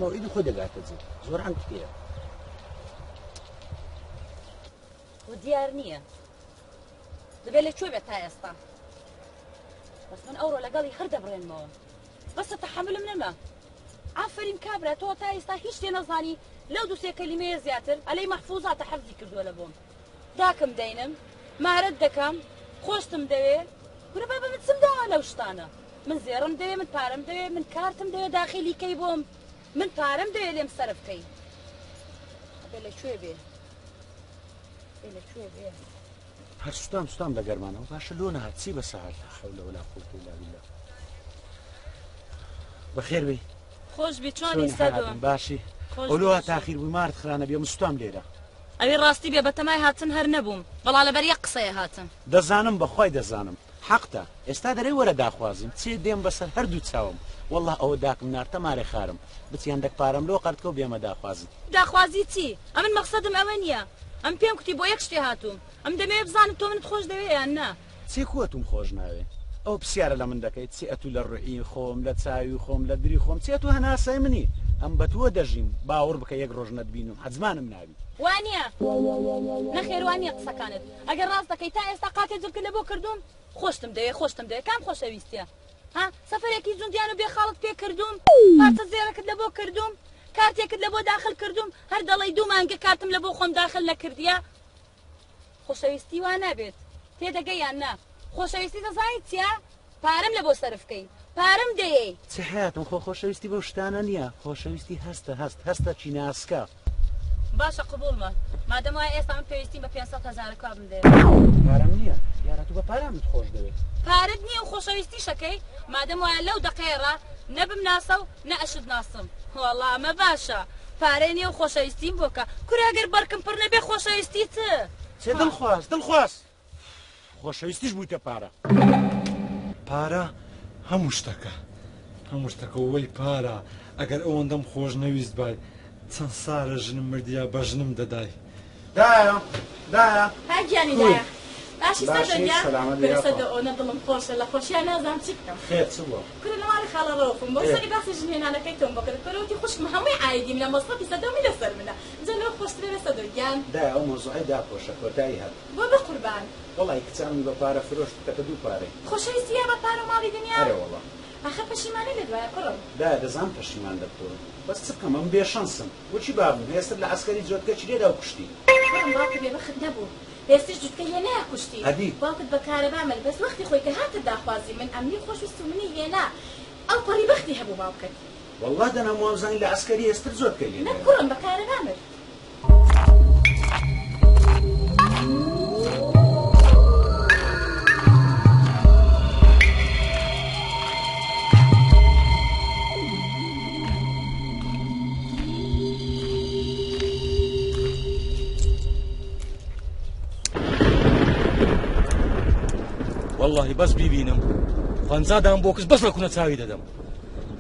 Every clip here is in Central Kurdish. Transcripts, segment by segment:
مەوعیدی خۆی دەگاتە جێ زۆر عەنتیکەیە. و دیار نییە دەبێت لە کوێ بێت تا ئێستا. بەس من ئەوڕۆ لەگەڵی هەر دەبڕێنمەوە، بەسە تەحەمولم نەما. ئافەرین کابرا تۆ تا ئێستا هیچ تێ نەزانی لەو دوو سێ کەلیمەیە زیاتر ئەلەی مەحفوزاتە حەفزی کردووە لە بۆم. داکم دەینم، مارەت دەکەم، خۆشتم دەوێ. کورە بابە من چم داوە لەو شتانە؟ من زێڕم دەوێ، من پارەم دەوێ، من کارتم دەوێ داخیلی کەی بۆم، من پارەم دەوێ لێم سەرف کەی. ئەبێ لە کوێ بێ؟ ئەبێ لە کوێ بێ؟ هەر سوتام سوتام لە گەرمانەوە. باشە لۆ نەهات چی بەسەهات؟ لا حول ولا قوة الا بالله. بەخێر بێی. خۆش بی چۆنی سەدۆ؟ باشی. ئەو لۆ تاخیر بووی مارت خرانە بێ من سوتام لێرە. ئەوی ڕاستی بێ بەتەمای هاتن هەر نەبووم بەڵا لەبەر یەک قسەیە هاتم. دەزانم بەخوای دەزانم حەقتە ئێستا دەرێی وەرە داخوازیم چێ دێم بەسەر هەردوو چاوم وەڵا ئەوە داکم نارتە مارێ خارم بچی هەندەک پارەم لۆ قەرتکەو بێمە داخوازت. داخوازی چی؟ ئەمن مەخسەدم ئەوە نییە ئەمن پێم کوتی بۆ یەک شتێ هاتووم ئەمن دەمەوێ بزانم تۆ منت خۆش دەوێ یان نا. چێ کو ئەتوم خۆش ناوێ؟ ئەوە پسیارە لە من دەکەی چێ ئەتوو لە ڕوحی خۆم لە چاوی خۆم لە دری خۆم چێ ئەتوو هەناسەی منی ئەم بە تووە دەژیم باوڕ بکە یەک ڕۆژ نەتبینم حەجمانم نابی. وانیە نەخێر وانیە قسەکانت ئەگەر ڕاست دەکەی تا ئێستا قاتێ جلکت لە بۆ کردووم خۆشتم دەوێ خۆشتم دەوێ کام خۆشەویستیە ها سەفەرێکی جوندیان و بێ خاڵت پێ کردووم پارچە زێڕێکت لە بۆ کردووم کارتێکت لە بۆ داخل کردووم هەر دەڵێی دوو مانگە کارتم لە بۆ خۆم داخل نەکردیە خۆشەویستی وا نابێت تێدەگەی یان نا خۆشەویستی دەزانیت چیە پارەم لە بۆ سەرف کەی پارەم دەیەی. چ حەیاتم خۆ خۆشەویستی بەو شتانە نیە خۆشەویستی هەستە هەست هەستەکی ناسکە. باشە قبوڵمە مادەم وایە ئێستا من پێویستیم بە 500 هەزارە کوا بمدەیە. پارەم نییە دیارە تو بە پارە منت خۆش دەوێ. پارەت نییە و خۆشەویستیشەکەی مادەم وایە لەو دەقەیە ڕا نە بمناسە و نە ئەشت ناسم وەڵا ئەمە باشە پارەی نییە و خۆشەویستیم بۆ کە کورە ئەگەر بەرکم پڕ نەبێ خۆشەویستی چ؟ چ دڵخواز دڵخواز خۆشەویستیش بوویتە پارە. پارە هەموو شتەکە هەموو شتەکە وەی پارە ئەگەر ئەوەندەم خۆش نەویست بای چەند سارە ژنم مردیا بە ژنم دەدای. دایە دایە. ها گیانی دایە باشی سەدۆ گیان کورە سەدۆ ئەونە دڵم خۆشە لە خۆشیا نازانم چی بکەم. خێر چ بووە؟ کورە لە ماڵی خاڵە ڕەوفم بۆ سەری باسی ژن هێنانەکەی تۆم بۆ کرد کورە وتی خوشکم هەمووی عایدی منە مەسرەفی سەدۆمی لەسەر منە جا لەوە خۆشترە بێ سەدۆ گیان. دایە ئەو مەوزوعەی داپۆشە کۆتایی هات. بۆ بەقوربان. وەڵای کچە ئەمنی بە پارە فرۆشت تەکە دوو پارەی. خۆشەویستی یا بە پارە و ماڵی دنیا. ئەرێ وەڵا. ئاخر پەشیمانی لە دوایە کوڕم. دایە دەزانم پەشیمان دەبتەوە بەس چ بکەم ئەمن بێ شەنسم بۆچی بابم هێستر لە عەسکەری جۆتکەکی لێدا و کوشتی. کوڕم باوکت بێ بەخت نەبوو هێستریش جوتکەی لێ نایا کوشتی. ئەدی. باوکت بە کارەبا مرد بەس وەختی خۆی کە هاتە داخوازی من ئەمنی خۆشویست و منی هێنا ئەو پەڕی بەختی هەبوو باوکت. وەڵا دەنام وامزانی لە عەسکەری هێستر جۆتکەی لێ نە کوڕم بە کارەبا مرد. واللهی بەس بیبینم خەنجادان بۆ کچ بەس لە کونە چاوی دەدەم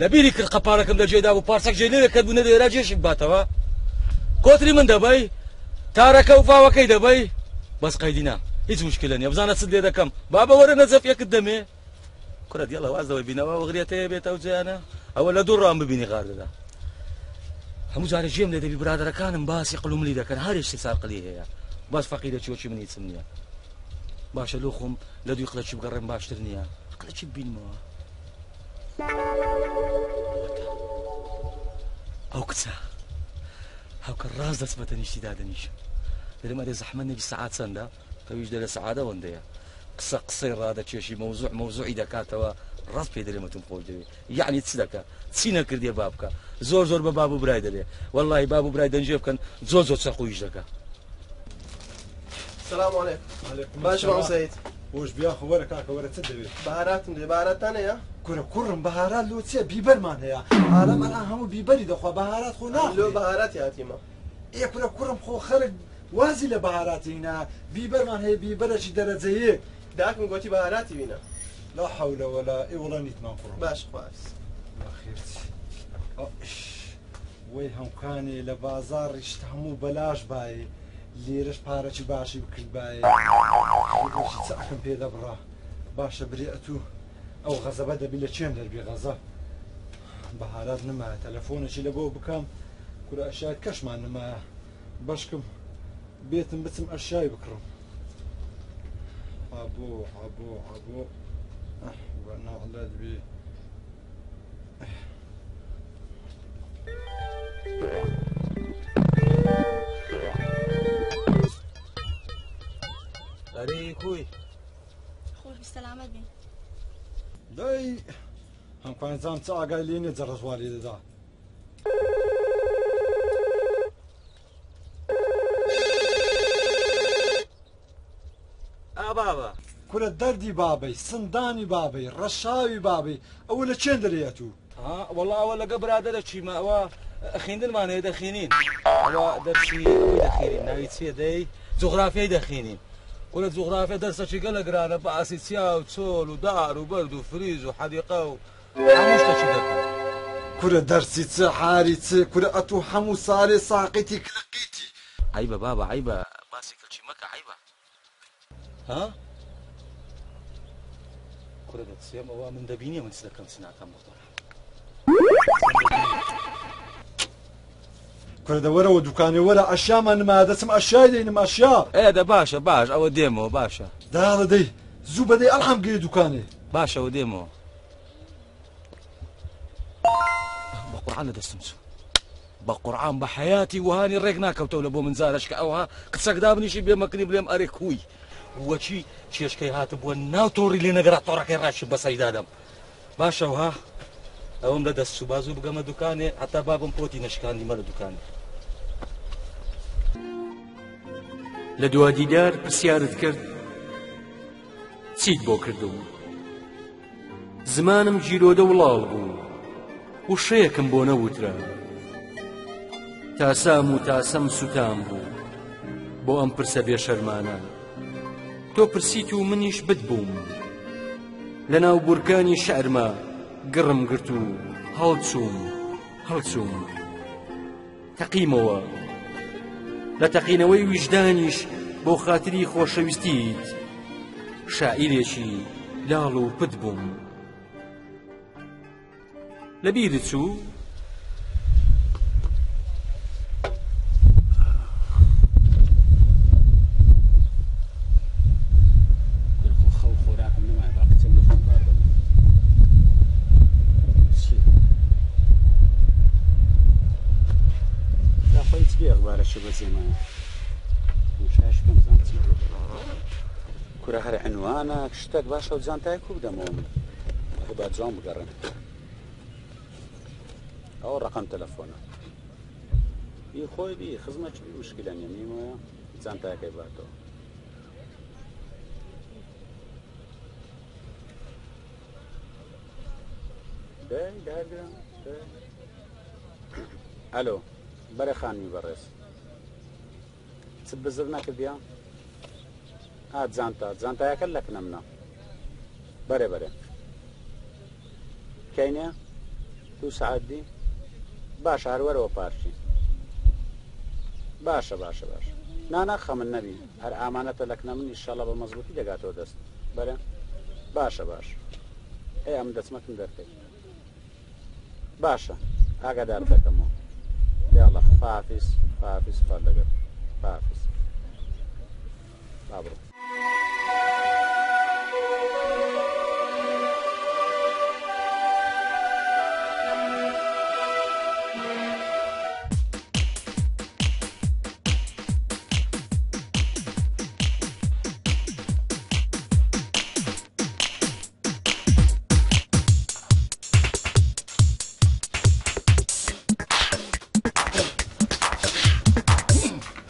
لەبیری کرد قەپارەکەم لە جێدا بوو پارچەک جێ لێرە کەت بوو نەدەوێرا جێشک باتەوە کۆتری من دەبەی تارەکە و فاوەکەی دەبەی بەس قەیدی نا هیچ مشکلە نییە بزانە چت لێ دەکەم بابە وەرە نەجەف یەکت دەمێ کورە دیڵە واز لەوەی بینەوە وەغریەتەیە بێتە ئەو جێیانە ئەوە لە دوو ڕام ببینی غار دەدا هەموو جارێ ژێم لێ دەبی برادەرەکانم باسی قلوملی دەکەن هەرێ شتی سارقلی هەیە. بەس فەقیرە چۆکی من هیچم نییە باشە لۆ خۆم لە دوی قلەکی بگەڕێم باشتر نییە قلەکی ببینمەوە ئەو کچە هاوکە ڕاست دەچمە تەنیشتی دادەنیشم دەرم ئەرێ زەحمەت نەبی سەعات چەندە ئەویش دەرێ سەعاتە وەندەیە قسە قسەی ڕادەکێشی مەوزوع مەوزوعی دەکاتەوە ڕاست پێی دەرێ مەتوم خۆش دەوێ یعنی چ دەکا چی نەکردێ با بکا زۆر زۆر بە باب و برای دەرێ واللهی باب و برای دەنجێ بکەن زۆر زۆر چەقویش دەکا سلام علیکم باش مام سید خۆش بیا خۆ وەرە کاکە وەرە چت دەوێت بەهاراتم دێ بەهاراتتان هەیە کورە کوڕم بەهارات لۆ چیە بیبەرمان هەیە عالەم ئەلان هەموو بیبەری دەخوا بەهارات خۆ ناخورێ لۆ بەهاراتی هاتیمە ئێ کورە کوڕم خۆ خەلک وازی لە بەهارات هینا بیبەرمان هەیە بیبەرەکی دەرەجە یەک. داکم گۆتی بەهاراتی بینە. لا حول ولا ئێ وەڵا نیتمان کوڕم. باش خواحافیز. بەخێرچی. ئەش وەی هەمکانێ لە بازاڕی شت هەموو بەلاش بایێ لێرەش پارەکی باشی بکردبایێ خێرێکی چاکم پێ دەبڕا باشە برێ ئەتوو ئەو غەزەبە دەبی لە چێن دەربی غەزەب بەهارات نمایە تەلەفۆنێکی لە بۆ بکەم کورە ئەشیای کەشمان نمایە بەشکم بێتم بچم ئەشیای بکڕم عەبۆ عەبۆ عەبۆ بە نەعلەت بی ئەرێ کوی خۆش بی سەلامەت بی دەی هەمکوان زان چ ئاگای لێ نیە جەڕەس وا لێ دەدا ئا بابە. کورە دەردی بابەی سندانی بابەی ڕەشاوی بابەی ئەوە لە چێن دەرێ ئەتوو. ها وەڵا ئەوە لەگە برادەرە چیمە ئەوە خیندنمان هەیە دەخینین ئەوە دەرسی ئەوەی دەخینین ناوی چییە دەی جوغرافیای دەخینین کورە جوغرافیا دەرسەکی گەلە گرانە باسی چیا و چۆل و دار و بەرد و فریز و حەدیقە و هەموو شتەکی دەکەن. کورە دەرسی چ حاری چ کورە ئەتوو هەموو سالێ ساقیتی کلقیتی. عەیبە بابە عەیبە باسی کلکی مەکە عەیبە. ها کورە دەچێم ئەوە من دەبینی من چ دەکەم چ ناکەم بەخۆم. کورە دە وەرەوە دوکانێ وەرە ئەشیامان نمایە دەچم ئەشیای دەینم ئەشیا. ئێ دە باشە باش ئەوە دێمەوە باشە. داڵە دەی زوو بەدەی ئەلحەم گەیە دوکانێ. باشە ئەوە دێمەوە. بە قورعان لە دەستم چوو. بە قورعان بە حەیاتی وهانی ڕێک ناکەوتەوە لە بۆ من جارەش کە ئەوها قسەک دابنیشی بێ مەکنی بلێم ئەرێ کوی وەچی چێشکەی هاتبووە ناو تۆڕی لێ نەگەرا تۆڕەکەی ڕاشی بەسەری دادەم باشە وها ئەوەم لە دەست چوو بازوو بگەمە دوکانێ هەتا بابم پۆتی نەشکاندیمە لە دوکانێ. لە دوا دیدار پرسیارت کرد چیت بۆ کردووم؟ زمانم گیرۆدە وڵاڵ بوو وشەیەکم بۆ نەوترا تاسام و تاسەم سوتام بوو بۆ ئەم پرسە بێشەرمانە تۆ پرسیت و منیش بت بووم لە ناو بورکانی شعرما گڕم گرت و هەڵچووم هەڵچووم تەقیمەوە لە تەقینەوەی ویژدانیش بۆ خاتری خۆشەویستیت شاعیرێکی لاڵ و پت بووم لە بیرت چوو؟ کورە هەر عنوانە شتێک باشە و جانتای کو بدەمەوە من با جوان بگەڕێن ئەو ڕقم تەلەفۆنە ئی خۆی بی خزمەت مشکلە نیە میمۆیە جانتاکەی باتەوە دەی داگرم ئەلۆ بەرە خانمی بەڕێز چت بزر نەکردیا ئا جانتا جانتایەکە لەکنە منە بەرێ بەرێ کەینێ دوو سەعات دی باشە هەر وەرەوە پارکی باشە باشە باشە نانا خەمن نەبی هەر ئامانەتە لەکنە من ئیشەڵا بە مەزبوتی دەگاتەوە دەست بەرێ باشە باش ئەی ئەم دەچمەکم دەرکەی باشە ئاگادارت دەکەمەوە یاڵا خافیز خافیز خوات لەگەڵ خافیز. با بڕۆ.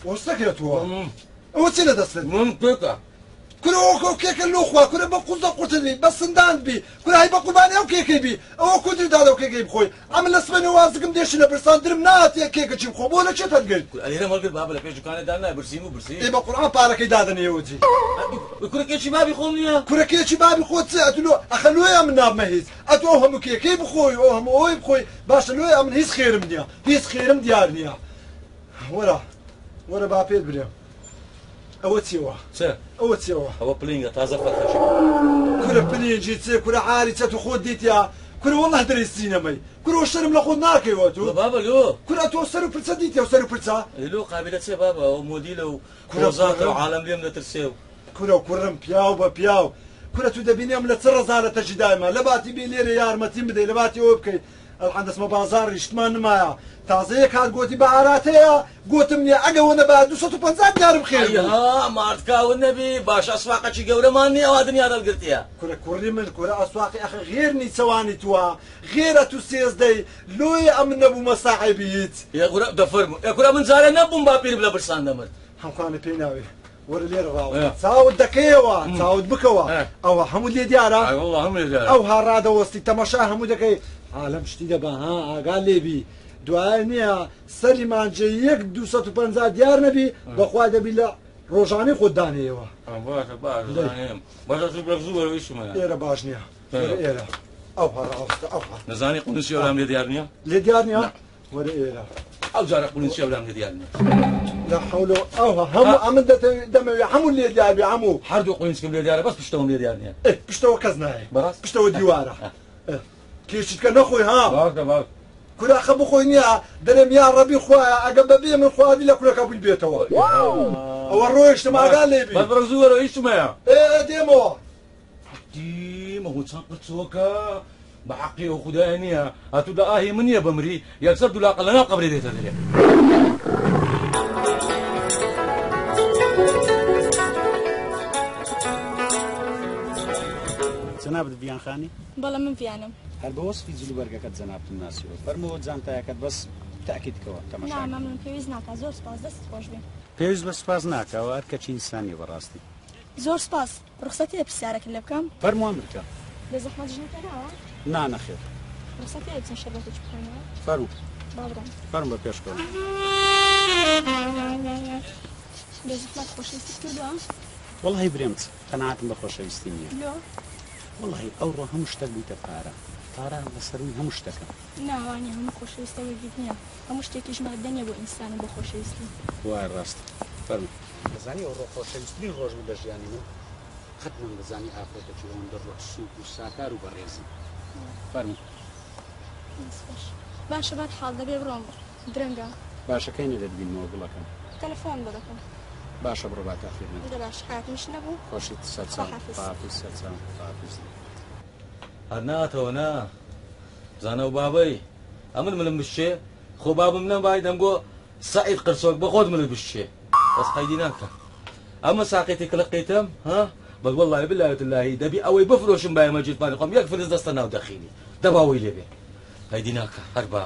وەستەکەی تۆ ئەوە چی لە دەستت من پێکە کورە ئەو کێکە لۆ خوا کورە بە قوزە قورتت بی بە سندان بی کورە هەی بە قوربانی ئەو کێکەی بی ئەوە کوتری دادە ئەو کێکەی بخۆی ئەمن لە سبەینێ وازگم دێشی لە برسان درم ناتێ کێکە چی بخۆ بۆ لە چێت هەتگرت کورە ئەلێرەم هەڵگرت بابە لە پێش دوکانێ دانایە برسیم و برسی ئێ بە قورعان پارەکەی دادەنێیەوە جی کورە کێکی بابی خۆم نییە کورە کێکی بابی خۆت چ ئەتو لۆ ئەخە لۆیە ئەمن نابمە هیچ ئەتو ئەو هەموو کێکەی بخۆی ئەو هەموو ئەوەی بخۆی باشە لۆیە ئەمن هیچ خێرم نییە هیچ خێرم دیار نییە وەرە وەرە با پێت برێم ئەوە چیەوە چ ئەوە چیەوە ئەوە پلینگە تازە فەرخەکی کورە پلینگی چێ کورە عاری چەت و خۆت دیتیا کورە وەڵڵاه دەرێ سینەمەی کورە شەرم لە خۆت ناکەیەوە تۆ بابە لۆ کورە تۆ سەر و پرچە دیتیا سەر و پرچە لۆ قابلە چێ بابە ئەو مۆدیلە و کورە زاتە و عالەم لێم دەترسێ و کورە کوڕم پیاو بە پیاو کورە تو دەبینی ئەم لە چ ڕەزالەتەکی دایمە لە باتی بێ لێرە یارمەتیم بدەی لە باتی ئەوە بکەی ئەلحان دەچمە بازاڕی شتمان نمایە تازە یەک هات گۆتی بەهارات هەیە گۆتم نیە ئەگە وە نەبایە 250 دینارم خێر بوو. ئەیها مارتکاون نەبی باشە ئەسواقەکی گەورەمان نیە ئەوا دنیات هەڵگرتیە. کورە کوڕی من کورە ئەسواقی ئەخە غێر نیچەوانی توە غێر ئەتو سێزدەی لۆیە ئەمن نەبوومە ساحێبی هیچ. ئێ کورە دەفەرموو ئێ کورە من جارێ نەبووم باپیرم لە برسان دەمرد. هەمکانە پێی ناوێ وەرە لێرە ڕاوەستە چاوت دەکەیەوە چاوت بکەوە ئەوە هەموو لێ دیارە ئەوها ڕادەوەستی تەمەشا هەموو دەکەی عالەم شتی دەبا ها ئاگا لێبی دوایە نییە سەری مانجێ یەک 250 دیار نەبی بەخوا دەبی لە ڕۆژانی خۆت دانێیەوە ئێرە باش نییە ئێرە ئەو ڕاوەستە ئەو نەزانی قونسی ئەولام لێ دیار نییە لێ دیار نییە وەرە ئێرە. ئەو جارە قولنچی ئەولام لێ دیار نیە. لا حول ئەوها هەموو ئەمن دەمەوێ هەموو لێ دیار بێ هەموو. هەردوو قولنچکم لێ دیارە بەس پشتەوەم لێ دیار نیە. ئێ پشتەوە کەس نایە. بەڕاست؟ پشتەوە دیوارە. کێشت کە نەخۆی ها. باشە باش. کورە ئەخە بخۆی نیە دەرێم یا ڕەبی خوایە ئەگە بەبێ من خواردی لە کورەکە بووی بێتەوە. ئەوە ڕۆیشتم ئاگا لێ بی. بەس بڕۆ زوو وەرەوە ئیشم هەیە. ئێ دێمەوە. حەقی مەهۆ چەند قرچۆکە بە حەقی ئەو خودایە نییە هاتوو لە ئاهی من نییە بمری یەکسەر دولاقە لەناو قەبرێ دێتە دەرێ. جەنابت ڤیان خانی؟ بەڵێ من ڤیانم. هەر بە وەسفی جلوبەرگەکەت جەنابتم ناسیوە. فەرموو جانتایەکەت بەس تەئکید کەوە تەماشا. نا مەمنون پێویست ناکا زۆر سوپاس دەستت خۆش بێ. پێویست بە سوپاس ناکا ئەوە ئەرکەکی ئینسانیە بەڕاستی. زۆر سوپاس. ڕوخسەت هەیە پرسیارێکت لێ بکەم؟ فەرموو ئەمرکە. بێ زەحمەت ژنت هێناوە؟ نا نەخێر. ڕوخسەت هەیە بچین شەربەتێکی بخۆینەوە؟ فەرموو. با بڕۆم. فەرموو بە پێش کەوە. بێ زەحمەت خۆشەویستیت کردووە؟ وەڵاهی برێم چ قەناعەتم بە خۆشەویستی نییە. لۆ؟ وەڵاهی ئەوڕۆ هەموو شتەک بوویتە پارە. پارە لە سەرووی هەموو شتەکە. نا وا نییە هەموو خۆشەویستە وەگیت نییە. هەموو شتێکیش ماددە نییە بۆ ئینسان و بۆ خۆشەویستی. وایە ڕاستە. فەرموو. دەزانی ئەوڕۆ خۆشەویسترین ڕۆژ بوو لە ژیانی من قەت نەمدەزانی ئافرەتەکی ئەوەندە ڕۆح سووک و ساکار و بەڕێزی. فەرموو. دەست خۆش. باشە بەهەر حاڵ دەبێ بڕۆم درەنگە. باشە کەی نەدەتبینمەوە گوڵەکەم؟ تەلەفۆنت بۆ دەکەم. باشە بڕۆ با تاخیر نەبێ. دە باشە حەیاتم شت نەبوو؟ خۆشیت سەرچاوم. خواحافیز. خواحافیز سەرچاوم. خواحافیز. هەر ناتەوە نا. بزانە ئەو بابەی ئەمن ملم بشکێ خۆ بابم نەمای دەمگۆ سەعید قرچۆک بەخۆت ملت بشکێ بەس قەیدی ناکە ئەمە ساقیتی کلقیتم ها بەس وەڵڵاهی باللهی وتاللهی دەبی ئەوەی بفرۆشم بایە مەجیدفانی خۆم یەک فلس دەستە ناو دەخیلی دەبا وەی لێ بێ قەیدی ناکە هەر با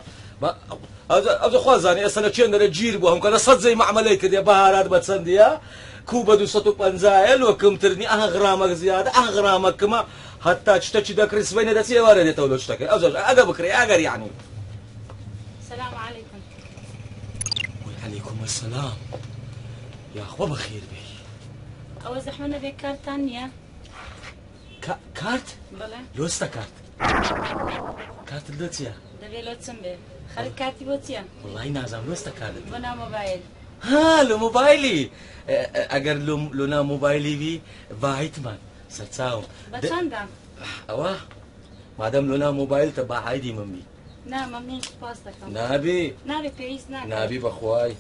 ئەوجا خوا زانی ئێستا لە چێن دەرە گیر بوو هەمکە لە سەد جێی مەعمەلەی کردێ بەهارات بە چەندیە کو بە 250 لۆ کمتر نی ئەه غرامەک زیادە ئەه غرامەک کمە هەتا شتەکی دەکڕی سبەینێ دەچی ئێوارێ دێتەوە لۆ شتەکەی ئەوجا ئەگە بکڕی ئەگەر یەعنی. سلام علیکم. وعلیکم السلام یاخوا بەخێر بێی. ئەوە زەحمەت نەبێ کارتان نییە؟ کارت؟ بەڵێ. لۆ چتە کارت؟ کارتت لۆ چییە؟ دەبێ لۆ چم بێ؟ خەڵک کارتی بۆ چییە؟ وەڵی نازانم لۆ چتە کارت؟ بۆ ناو مۆبایل. ها لۆ مۆبایلی ئەگەر لۆ ناو مۆبایلی بی باهیتمان سەرچاوم. بە چەندە؟ ئەوە مادەم لۆ ناو مۆبایلتە با عایدی من بی. نا مەمنون سوپاس دەکەم. نابی. نابێ پێویست ناکات. نابی بەخوای.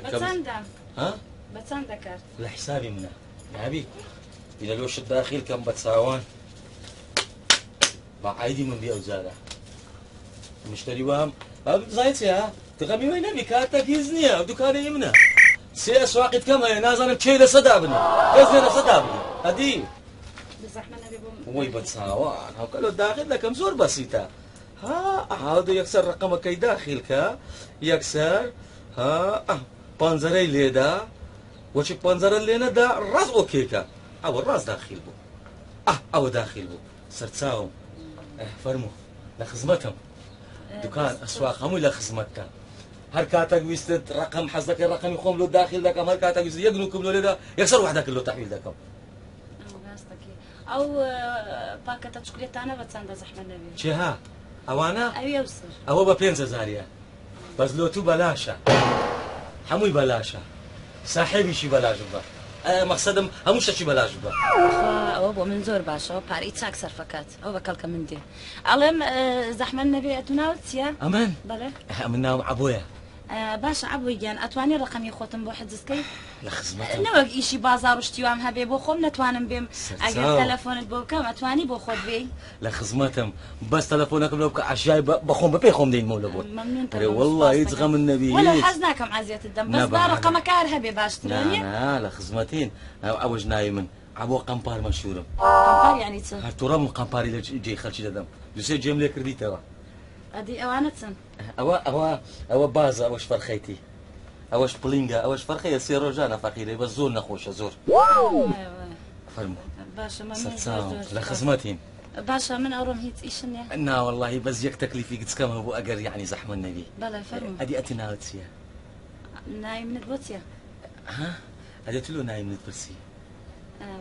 بە چەندە؟ ها؟ بە چەندە کارت؟ لە حیسابی منە. نابی بینە لۆشت داخیل کەم بە چاوان با عیدی من بی ئەو جارە مشتری وام بزانانی چیە تغەمی وی نەبی کاتە گیز نییە ئەو دوکانەی منە سێ ئەسواقیت کەم هەیە نازانم کێ لەسە دابنێ کەس نیە لەسە دابنێ ئەدی وەی بە چاوان هەوکە لۆ داخل دەکەم زۆر بەسیتە ها هاودە یەکسەر ڕقەمەکەی داخیل کە یەکسەر ها پەنجەرەی لێدا وەچی پەنجەرە لێنەدا ڕاست ئۆکێکە ئەوە ڕاست داخیل بوو ئەه ئەوە داخیل بوو سەرچاوم فەرموو لە خزمەتم دوکان ئەسواق هەمووی لە خزمەتتە هەر کاتێک ویستت ڕقم حەز دەکەی ڕقمی خۆم لۆ داخیل دەکەم هەر کاتێک ویست یەک نوکم لۆ لێدا یەکسەر وحدەکە لۆ تەحویل دەکەم. ئەو پاکەتە چوکلێتانە بە چەندە زەحمەت نەبێ؟ چێ ها ئەوانە؟ ئەوی ئەو سەر. ئەوە بە 5000ە بەس لۆ تو بەلاشە هەمووی بەلاشە ساحێبیشی بەلاش بە مەقسەدم هەموو شتێکی بەلاش بە. خوا ئەوە بۆ من زۆر باشە ئەوە پارەی چاک سەرفەکات ئەوە بە کەڵکە من دێ ئەڵێم زەحمەت نەبێ ئەتوو ناوت چییە؟ ئەمن؟ بەڵێ. ئەمن ناوم عەبۆیە. باشە عەبۆی گیان ئەتوانی ڕەقەمی خۆتم بۆ حجز کەی؟ لە خزمەتم. نەوەک ئیشی بازاڕ و شتی وام هەبێ بۆ خۆم نەتوانم بێم ئەگەر تەلەفۆنت بۆ بکەم ئەتوانی بۆ خۆت بێی؟ لە خزمەتم بەس تەلەفۆنەکەم لۆ بکە عەشای بە خۆم بە پێی خۆم دێنمەوە لە بۆت. مەمنونتم ئەرێ وەڵڵا هیچ غەمت نەبی وەلەو هیچ. حەز ناکەم عەزیەتت دەم بەس نا با بەهانە. ڕەقەمەکە هەر هەبێ باشترە نا نیە؟ نا لە خزمەتین ئەوەش ناوی من عەبۆ قەمپار مەشهورم. قەمپار یانی چ؟ هەر توڕە بووم قەمپاری لە جێی خەڵکی دەدەم دوو سێ جێم لێ کردیتەوە. ئەدی ئەوانە چن؟ ئەوە ئەوە ئەوە بازە ئەوەش فەرخەیتی ئەوەش پڵینگە ئەوەش فەرخەیە سێ ڕۆژانە فەقیرەی بەس زۆر نەخۆشە زۆر. فەرموو. باشە مەمنون زۆر سەرچاوم زۆر لە سوپاس. خزمەتین. باشە من ئەوڕۆم هیچ ئیشم نیە؟ نا وەڵاهی بەس یەک تەکلیفی گچکەم هەبوو ئەگەر یەعنی زەحمەت نەبی. بەڵێ فەرموو. ئەدی ئەتو ناوت چیە؟ ناوی منت بۆ چیە؟ ها ئەدی ئەتو لۆ ناوی منت پرسی؟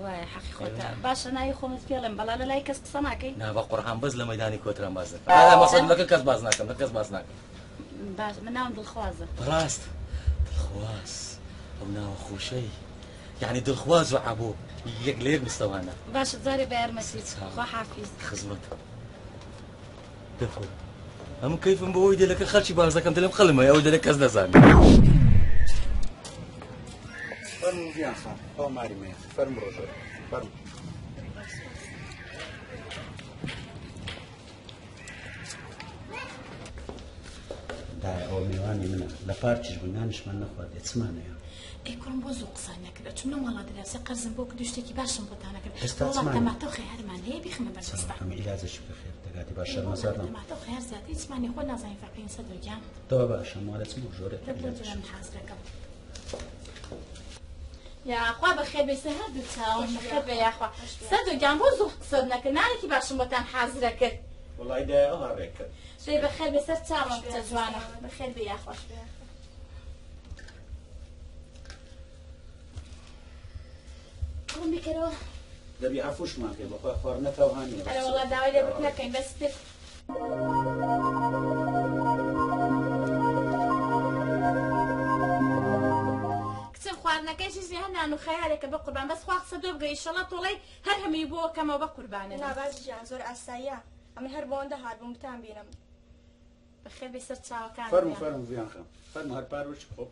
وایە حەقی خۆتە باشە ناوی خۆمت پێڵێم بەڵا لە لای کەس قسە ناکەی؟ نا بە قورعان بەس لە مەیدانی کۆتران باس دەکەم نا مەسەلەن لەکە کەس باس ناکەم لە کەس باس ناکەم. باش من ناوم دڵخوازە. بەڕاست دڵخواز ئەو ناوە خۆشەی یعنی دڵخواز و عەبۆ یەک لە یەک مستەوانە. باشە جارێ بە یارمەتیت خوا حافیز. خزمەتم دەخۆ ئەم کەیفم بۆ ئەوی دێ لەکە خەڵکی باس دەکەم دەلێم خەڵم هەیە ئەو دەلێ کەس نەزانێ. فەرموو ڤیان خان ئەوە ماری مەیە فەرموو ڕۆژە فەرموو. دایە ئەوە میوانی منە لە پارکیش بوو نانیشمان نەخواردێ چمان هەیە؟ ئەی کوڕم بۆ زوو قسە نەکرد ئەچوم لەو ماڵە دراوسێ قەرزم بۆ کرد و شتێکی باشم بۆتان نەکرد ئێستا وەڵا چمان هەیە؟ تەماتە و خەیارمان هەیە بیخەمە بەر دەستان چاوەکەم عیلاجێکی بکە خێر دەگاتی با ئەی وەڵا شەرمەزار نەبم. تەماتە و خەیار زیاتر هیچمان نیە خۆت نازانی فەقیرین سەدۆ گیان. دەوە باشە ماڵێ چم بۆ ژۆرێ دە بۆ عیلاجێکی جوان حازرەکەم. یاخوا بەخێر بێی سەر هەردوو چاوم بەخێر بێ یاخوا سەدۆ گیان بۆ زوو قسەت نەکرد نانێکی باشم بۆتان حازرە کرد. وەڵای دایە ئەوها ڕێک کرد. دەی بەخێر بێ سەر چاوم کچە جوانە بەخێر بێ یاخوا. کوڕم بیکەرەوە. دەبی عەفوشمان کەی بەخوا خواردنە تاوها نییە. ئەرێ وەڵا داوای لێبوردن نەکەین بەس تر. کچم خواردنەکەی چیز نیە هەر نان و خەیارێکە بەقوربان بەس خوا قسە دۆ بگە ئیشەڵا تۆڵەی هەر هەمووی بۆ کەمەوە بەقوربانە نا باجی گیان زۆر ئاساییە ئەمن هەر بەوەندە هاتبووم بتان بینم. بەخێر بێی سەر چاوەکانم فەرموو گیان. فەرموو ڤیان خان فەرموو هەر پارووچ بخۆ.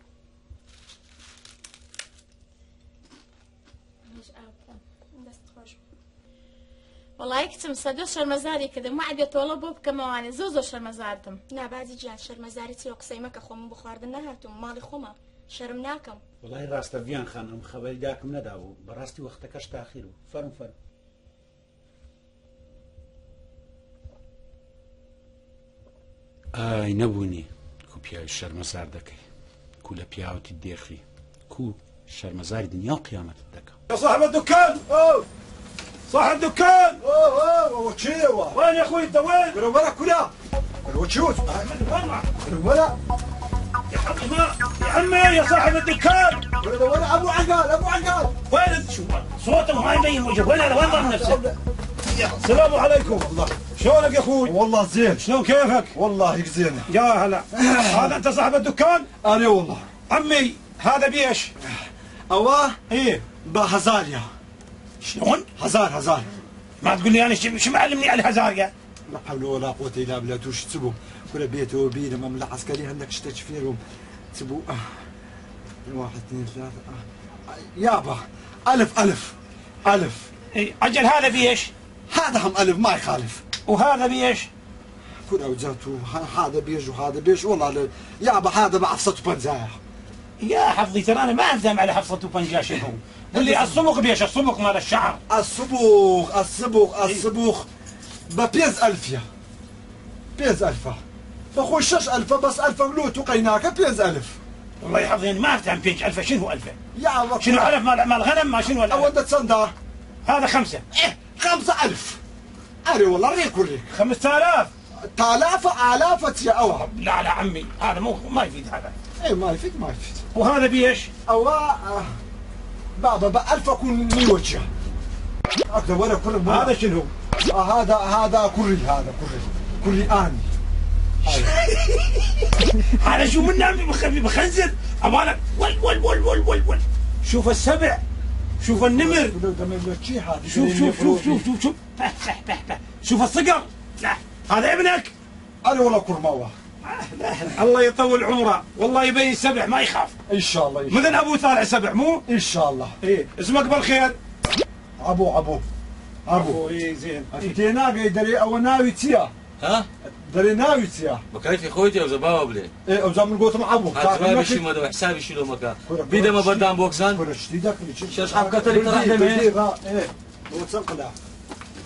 منیش ئاو بخۆم. دەست خۆش. وەڵایی کچم سەدۆ شەرمەزاری کردم وەعد بێ تۆڵە بۆ بکەمەوانێ زۆر زۆر شەرمەزاردم. نا باجی گیان شەرمەزاری چیە قسەی مەکە خۆ من بۆ خواردن نەهاتووم ماڵی خۆمە شەرم ناکەم. وەڵای ڕاستە ڤیان خان ئەم خەبەری داکم نەدابوو بەڕاستی وەختەکەش تاخیر بوو فەرموو فەرموو. ئای نەبوونی کو پیاوی شەرمەزار دەکەی کو لە پیاوەتی دێخی کو شەرمەزاری دنیا و قیامەتت دەکا. يا صاحب الدكان صاحب الدكان وشيوا وين يا اخوي انت وين؟ ولا كلها وشوت ولا يا عمي يا صاحب الدكان ولا ابو عقال ابو عقال وين شو صوته ما يبين وجهه وين هذا وين ضل نفسه؟ السلام عليكم الله شلونك يا اخوي؟ والله زين شلون كيفك؟ والله زين يا هلا هذا انت صاحب الدكان؟ انا والله عمي هذا بيش؟ اواه ايه بهزاريا شلون؟ هزار هزار ما تقول لي انا شو معلمني على هزاريا؟ لا حول ولا قوة الا بالله توش تسبو كل بيت وبينا مملة عسكري عندك شتشفيرهم تسبو واحد اثنين ثلاثة يابا ألف ألف ألف. إيه عجل هذا بيش؟ هذا هم ألف ما يخالف. وهذا بيش؟ كل أوجاته هذا بيش وهذا بيش والله يابا هذا بعفصة بنزايا. يا حفظي ترى أنا ما أفهم على حفصة وبنجا شنو. واللي الصبغ بيش؟ الصبغ مال الشعر. الصبغ الصبغ الصبغ ببيز ألف يا بيز ألفة بخوي شش ألفة بس ألفة ملوت وقيناك بيز ألف. والله يا حفظي ما أفهم بيج ألفة شنو ألفة؟ يا شنو ألف مال غنم ما شنو الألف؟ أول تسندا هذا 5. إيه 5000. أري والله ريك وريك 5000. تالاف آلاف يا أوه. لا لا عمي هذا مو ما يفيد هذا. إيه ما يفيد ما يفيد. وهذا بيش؟ أو بابا بألف أكون نيوتشا. أكثر ولا كل هذا شنو؟ هذا هذا كري هذا كري كري آني. هذا شو من بخنزر أمانة ول ول ول ول ول ول. شوف السبع شوف النمر شوف شوف شوف شوف شوف شوف شوف الصقر. لا هذا ابنك؟ أنا والله كرماوة. الله يطول عمره والله يبين سبع ما يخاف ان شاء الله. مثل ابو طالع سبع مو؟ ان شاء الله. ايه اسمك بالخير؟ ابو ابو ابو. ايه زين. تيناقي دري او ناوي تيا. ها؟ دري ناوي تيا. بكيفي خويتي او زباوة بلي. ايه او زمن قوت معبو. حسابي شو ما حسابي شو مكان. بيدا ما بردان بوكسان. شش حب كتري تروح لمين؟ ايه هو تنقلع.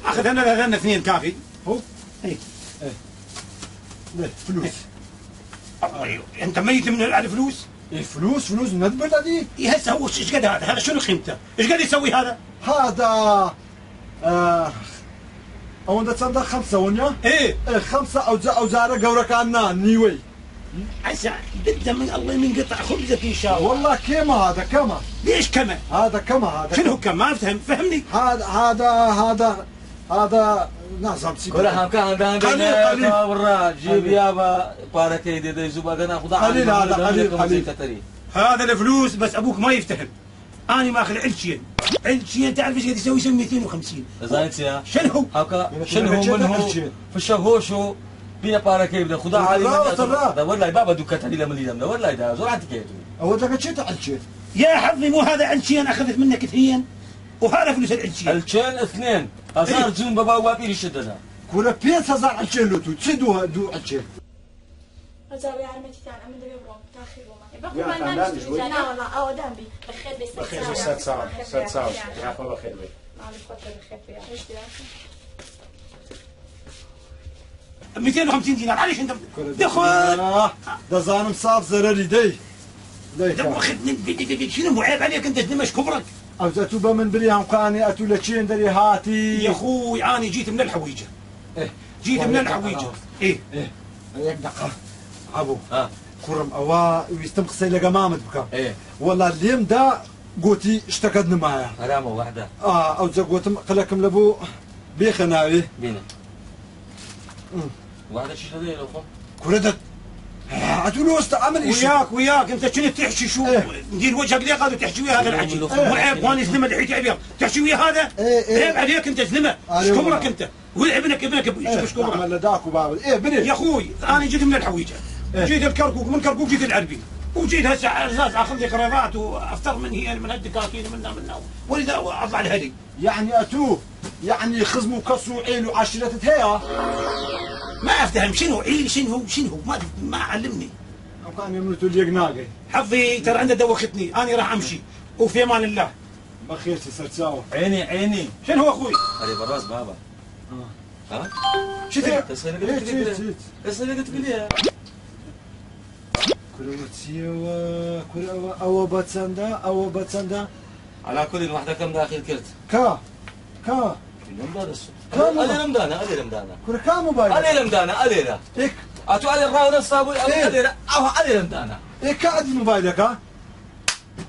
اخذ انا هذا اثنين كافي. هو؟ ايه ايه ليه فلوس. ايوه انت ميت من الفلوس؟ إيه فلوس فلوس ندبر هذه. إيه هسه هو ايش قد هذا؟ هذا شنو قيمته؟ ايش قد يسوي هذا؟ هذا او ده 5 ونيا؟ ايه 5 او زارة قورك عنا نيوي. عسى بده من الله من قطع خبزك ان شاء الله. والله كما هذا كما. ليش كما؟ هذا كما هذا. شنو كما؟ ما افهم فهمني. هذا هذا هذا هذا نازم سي. كلها كان قليل قليل جيب يابا باركي دي دي زوبا انا خذ قليل هذا قليل قليل. هذا الفلوس بس ابوك ما يفتهم. انا ماخذ علشين علشين تعرف ايش قاعد يسوي؟ يسوي 250. زين يا شنو؟ هاكا شنو من هو فشهوشو بينا باركي بدا خدا علي والله بابا دوكا لي لملي لملا والله دا زور عندك هو ذاك شي علشين يا حظي مو هذا علشين اخذت منك اثنين وهذا فلوس العلشين. علشين اثنين هزار زون بابا وابيري شدنا. كولا بيس هزار علشين لوتو تسدو دو علشين. أجاوي عرمتي تاع أمن دبي بروم تأخير وما. لا والله أو دام بي بخير بي. بخير ست ساعات ست ساعات يا أخو بخير بي. 250 دينار علاش أنت دخل؟ دزانم صاف زرري دي. دي شنو عيب عليك أنت تنمش كبرك. أو أتوبة من بري هم قاني أتو لتشين دري هاتي. يا أخوي أنا جيت من الحويجة. إيه جيت من الحويجة. إيه إيه ياك دقة. أبو كرم أوا ويستم قصي لقمامت بك. إيه والله اليوم دا قوتي اشتكدنا معايا. غرامة واحدة. أو زا قوتم قلكم لبو بيخناوي. بينا. واحدة شي لدي لو خم. كردت. أتولو استعمل إيش. وياك وياك أنت شنو تحكي شو؟ ندير وجهك ليه قادر تحكي ويا هذا الحكي؟ مو عيب وأنا زلمة دحيتي أبيض تحكي ويا هذا؟ عيب عليك أنت زلمة، ايش كبرك أنت؟ وابنك ابنك ايش كبرك؟ عمل داك وبابل إيه بني. يا أخوي أنا جيت من الحويجة. جيت الكركوك من كركوك جيت العربي وجيت هسه على اساس اخذ لي قرارات وافتر من هي من هالدكاكين ومنا منا ولذا اطلع لهلي. يعني اتوه يعني خزموا كسوا عيل وعشيرة هيا. ما افتهم شنو عيل شنو شنو ما علمني. كان يملتوا لي قناقي. حظي ترى عنده دوختني انا راح امشي وفي امان الله. بخير سرتساوي. عيني عيني. شنو اخوي؟ هذه براس بابا. ها؟ شو تريد؟ تسألني قلت لي كروتيوا كروا أو بتسندا أو بتسندا. على كل واحدة كم داخل كرت؟ كا كا. أنا لمدانا أنا لمدانا. كر كا موبايل. أنا لمدانا أنا لا. إيك. أتو على الراون الصابون أنا لا أو أنا لمدانا. إيك كا موبايلك ها؟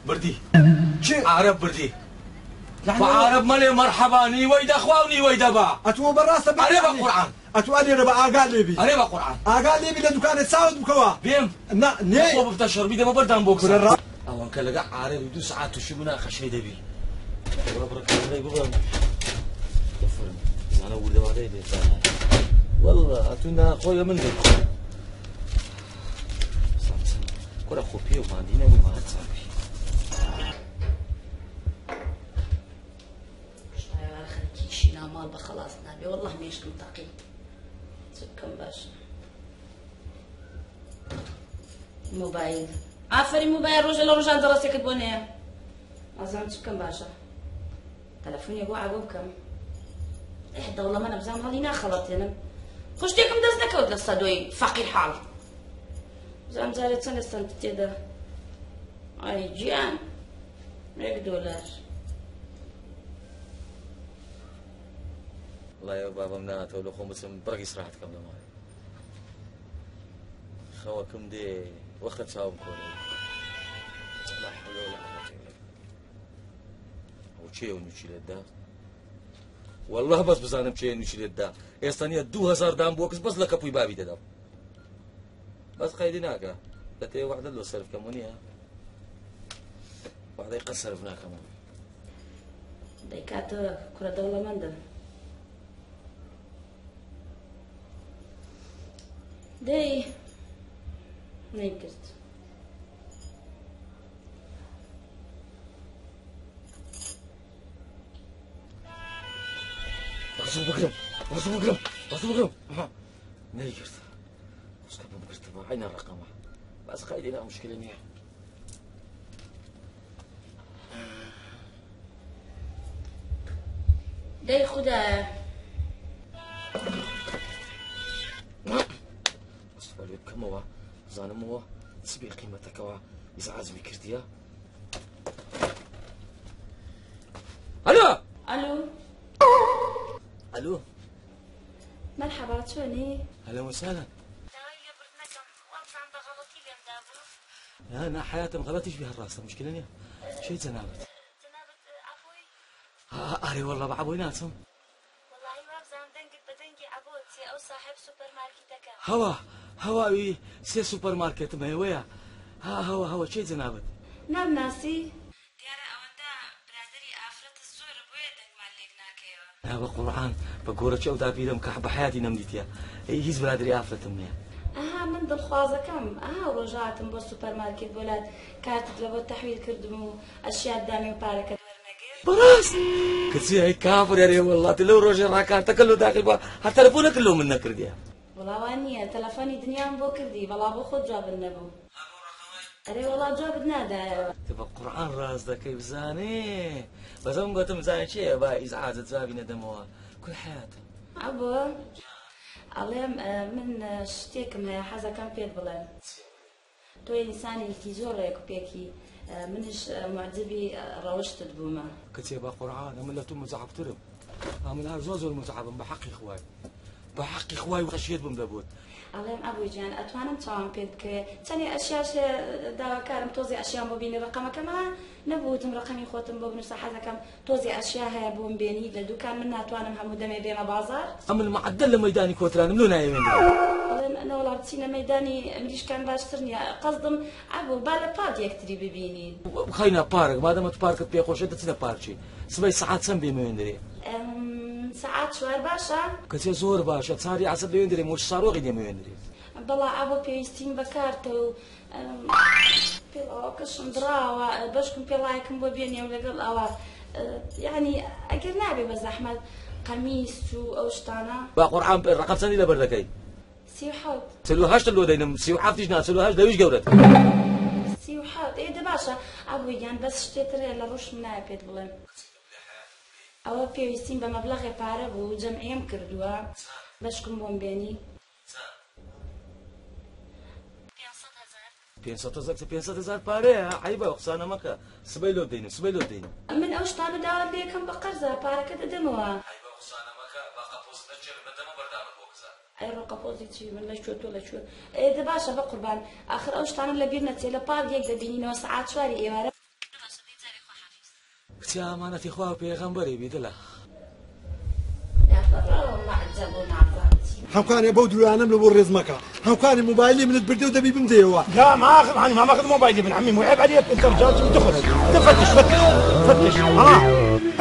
بردي. عرب بردي. وعرب مالي مرحبا ني ويدا خواني ويدا با. أتو براسة. أنا بقرآن. أتو أنا ربع أقال بي. أنا بقرآن. أقال بي لدكان تساود بكوا. بيم. نا ني. خو بفتشر بيدا ما بردان بوكس. أو أنك لقى عربي دو ساعات وشو منا خشي دبي. برك الله يبغى. أنا ولد وعلي بيت. والله أتونا خويا من ذيك. كره خوبي وما دينا وما تصابي. بێ والله مێشکم تەقی. چ بکەم باشە؟ مۆبایل. ئافەرین مۆبایل ڕۆژە لە ڕۆژان دەڕەسێکت بۆ نەیە. ئازام چ بکەم باشە؟ تەلەفۆنێک بۆ عەبۆ بکەم. ئێ دەوڵەمەنە بزانم هەڵی ناخەڵەتێنم. خۆ شتێکم دەست نەکەوت لە سەدۆی فەقیر حاڵ. بزانم جارێ چەندە سەنت تێدا. ئای گیان $1. وڵای ئەو بابەم ناتەوە لە خۆم بچم بڕگی سراحەت کەم لە ماڵێ. خەوەکم دێ وەختە چاوم کۆنێ. لا حول ولا قوة إلا بالله. ئەو کێ ئەو نوچی لێت دا؟ والله بەس بزانم کێ نوچی لێت دا. ئێستا نییە 2000 دام بۆ کەس بەس لە کەپووی بابی دەدەم. بەس قەیدی ناکە. دەتەوێ وعدە لۆ سەرف کەم و نییە؟ وعدەی قەت سەرف ناکەمەوە. دەیکاتەوە کوڕە دەوڵەمەندە. دەی نەیکرد. ڕزوو بگرم ڕزوو بگرم ڕزوو بگرم. نەیکرد. خۆشکە بمگرتەوە عینە ڕقەمە. بەس قەیدی نا مشکلە نییە. دەی خودایە. مستەفا لێ بکەمەوە بزانمەوە چ بێ قیمەتەکەوە ئیزعاجمی کردیە. ئەلۆ ئەلو ئەلو مەرحەبا چۆنی؟ ئەهلا وسهلا. داوای لێبوردنەکەم وابزانم بە غەڵەتی لێم دابوو. نا نا حەیاتم غەڵەتیش بێ هەر ڕاستە مشکلە نییە. چی جەنابت؟ جەنابت عەبۆی؟ ئارێ وەڵڵا بە عەبۆی ناچم. وەڵاهی وابزانم دەنگت بە دەنگی عەبۆ چێ ئەو ساحێب سوپەر مارکیتەکە. هەوا هەوا ئەوی سێ سوپەر مارکێتم هەیە وەیە. ها هەوا هەوا چی جەنابت؟ نامناسی؟ دیارە ئەوەندە برادەری ئافرەتت زۆرە بۆیە دەنگمان لێک ناکەیەوە. نا بە قورعان بە گۆرەکی ئەو داپیرەم کە بە حەیاتی نەمدیتیە هیچ برادەری ئافرەتم نییە. ئەها من دڵخوازەکەم ئەها ڕۆژە هاتم بۆ سوپەر مارکێت بۆ لات کارتت لە بۆ تەحویل کردم و ئەشیات دامی و پارەکەت وەرنەگرت. بەڕاست کچی ئەی کافر ئەرێ وەڵڵا لەو ڕۆژێ ڕاکارتەکە لۆ داخل بووە هەر تەلەفۆنەکە لۆ من نەکردیە. وەڵا وا نییە تەلەفۆنی دنیام بۆ کردی بەڵا بۆ خۆت جوابت نەبوو. ئەرێ وەڵا جوابت نادایەوە. تە بە قورعان ڕاست دەکەی بزانێ بەس ئەم گۆتم بزانێ کێیە با ئیزعاجت جوابی نەدەمەوە کول حەیاتم. عەبۆ ئەڵێم من شتێکم هەیە حەزەکەم پێت بڵێم. تۆ ئینسانێکی زۆر ڕێک و پێکی منیش موعجبی ڕەوشتت بوومە. کچێ بە قورعان ئەمن لە تو مزعبترم ئەمن هەر زۆر زۆر مزعبم بە حەقی خوای بە حەقی خوای خەشیەت بم دەبوت. ئەڵێم ئەبوی گیان ئەتوانم چاوم پێت بکەوێ چەنێ ئەشیاش هەیە داواکارم تۆزێ ئەشیام بۆ بینی ڕەقەمەکەم ها نەبوو وتم ڕەقەمی خۆتم بۆ بنوسە حەزەکەم تۆزێ ئەشیا هەیە بۆم بێنی لە دوکان من ناتوانم هەموو دەمێ بێمە بازاڕ. ئەمن معەدەل لە مەیدانی کۆترانم لۆ نایەوێندرێ. ئەڵێم نەوەڵا بچینە مەیدانی مریشکان باشتر نیە قەسدم عەبو با لە پارک یەکتری ببینین. بخەینە پارک مادەمە تو پارکت پێ خۆشە دەچینە پارکی سبەی سەعات چەند بێمەوێندرێ؟ سەعات 4 باشە؟ کەچێ زۆر باشە چاری عەسر لەوێندرێ مۆش سارۆغی دێمەوێندرێ. بەڵا عەبۆ پێویستیم بە کارتە و پێڵاوەکەشم دڕاوە بەشکم پێڵایەکم بۆ بێنێ و لەگەڵ ئەوە یعنی ئەگەر نابێ بە زەحمەت قەمیس و ئەو شتانە. با قورعان ڕەقەم چەندی لەبەر دەکەی؟ 37. 48 لۆ دەینم 37یش نا 48 لەویش گەورەتر. 37 ئێ دە باشە عەبۆ گیان بەس شتێ تر هەیە لە ڕوشم نایە پێت بڵێم. ئەوە پێویستیم بە مەبلەغێ پارە بوو جەمعیەم کردووە بەشکم بۆم بێنی. 500 هەزار 500 هەزار پارەیە عەیبە قسانە مەکە سبەی لۆ دەینم سبەی لۆ دەینم. من ئەو شتانە داوا لێکەم بە قەرزە پارەکە دەدەمەوە. عەیبە قسانە مەکە با قەپۆزت نەکێڵم نەدەمە بەردامت بۆ کزە. ئەی ڕۆ قەپۆزی چی من لە کوێ تۆ لە کوێ ئێ دە باشە بە قوربان ئاخر ئەو شتانە لە بیر نەچێ لە پارک یەک دەبینینەوە سەعات 4ی ئێوارە. کچێ ئامانەتی خوا و پێغەمبەری بی دلە. هەمکانێ بەو درۆیانەم لە بۆ ڕێز مەکە هەمکانی مۆبایلی منت بردێ و دەبی بمدەیەوە. لا ما اخذ يعني ما ماخذ موبايلي ابن عمي مو عيب عليك انت رجال تدخل تفتش فتش فتش ها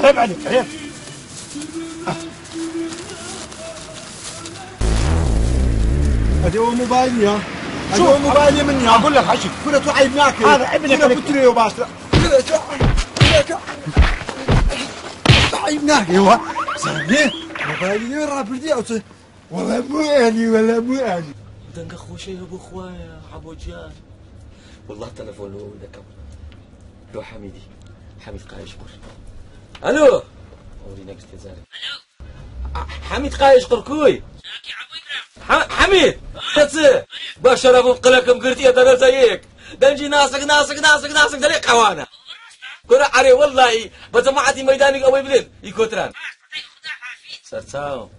عيب عليك عيب. هذا هو موبايلي ها هذا هو موبايلي مني اقول لك حشي كنا تو عيبناك هذا ابنك كنا بتري وباشر عيبناك ايوا زين مۆبایلی لێ ڕابردی ئەو چ وەڵا موئانی وەڵا موئانی. دەنگە خۆشەی هەبوو خوایە عەبۆ گیان والله تەلەفۆن لۆ دەکەم لۆ حەمیدی حەمید قایش قڕ ئەلۆ ئەوری نەگرتێ جارێ حەمید قایش قڕ کوی حەمید چ بە شەرەفم قلەکم گرتیە دەرەجە یەک دەنگی ناسک ناسک ناسک ناسک دەرێ قەوانە کورە ئەرێ وەڵڵاهی بە جەماعەتی مەیدانیک ئەوەی بلێن ئی کۆتران سەرچاوم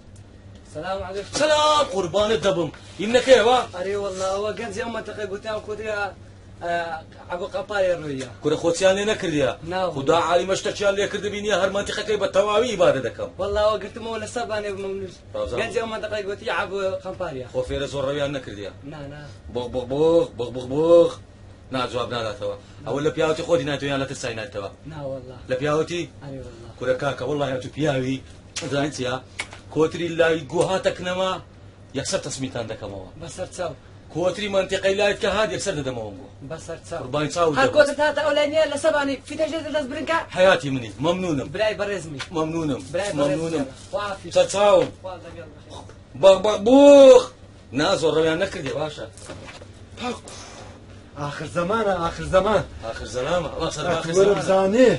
سلام عليكم سلام قوربانت دەبم ئیمنەکەیەوە ئەرێ والله ئەوە گەنجی ئەو مەنتەقەی گوتیان کۆتریا عەبۆ قەپارێ ڕۆیە کورە خۆچیان لێ نەکردیە نا خودا عالیمە شتەکیان لێ کردبی نییە هەر مەنتیقەکەی بە تەواوی ئیبادە دەکەم والله ئەوە گرتمەوە لە سەبانێ مەمنوش ڕازا. گەنجی ئەو مەنتەقەی گوتی عەبۆ قەمپاریە خۆ فێرە زۆر ڕەویان نەکردیە نا نا بۆخ بۆخ بۆخ بۆخ بۆخ بۆخ نا جواب ناداتەوە ئەوە لە پیاوەتی خۆتی نایتەوە یان لە ترسای نایتەوە نا والله لە پیاوەتی ئەرێ والله کورە کاکە وەڵڵاهی ئەتوو پیاوی دەزانی چییە کۆتری لای گۆهاتەکنەوە یەکسەر تەسمیتان دەکەمەوە بەسەر چاو کۆتری مەنتیقەی لایت کە هات یەکسەر دەدەمەوە گۆ بەسەر چاو قوربانی چاوت هەر دەبم. کۆترت هاتە ئەو لای نییە لە سەبانی فیتەش لێ دەست برنکە حەیاتی منی مەمنونم برای بەڕێزمی مەمنونم برای بەڕێزمی مەمنونم خوا حافیز. سەر چاوم خوا لەگەڵ بەخێر. بەغ بەغ بوخ نا زۆر ڕەویان نەکردێ باشە ئاخر زەمانە ئاخر زەمان ئاخر زەلامە ئەڵا سەر ئاخر وەرە زەمانە. بزانێ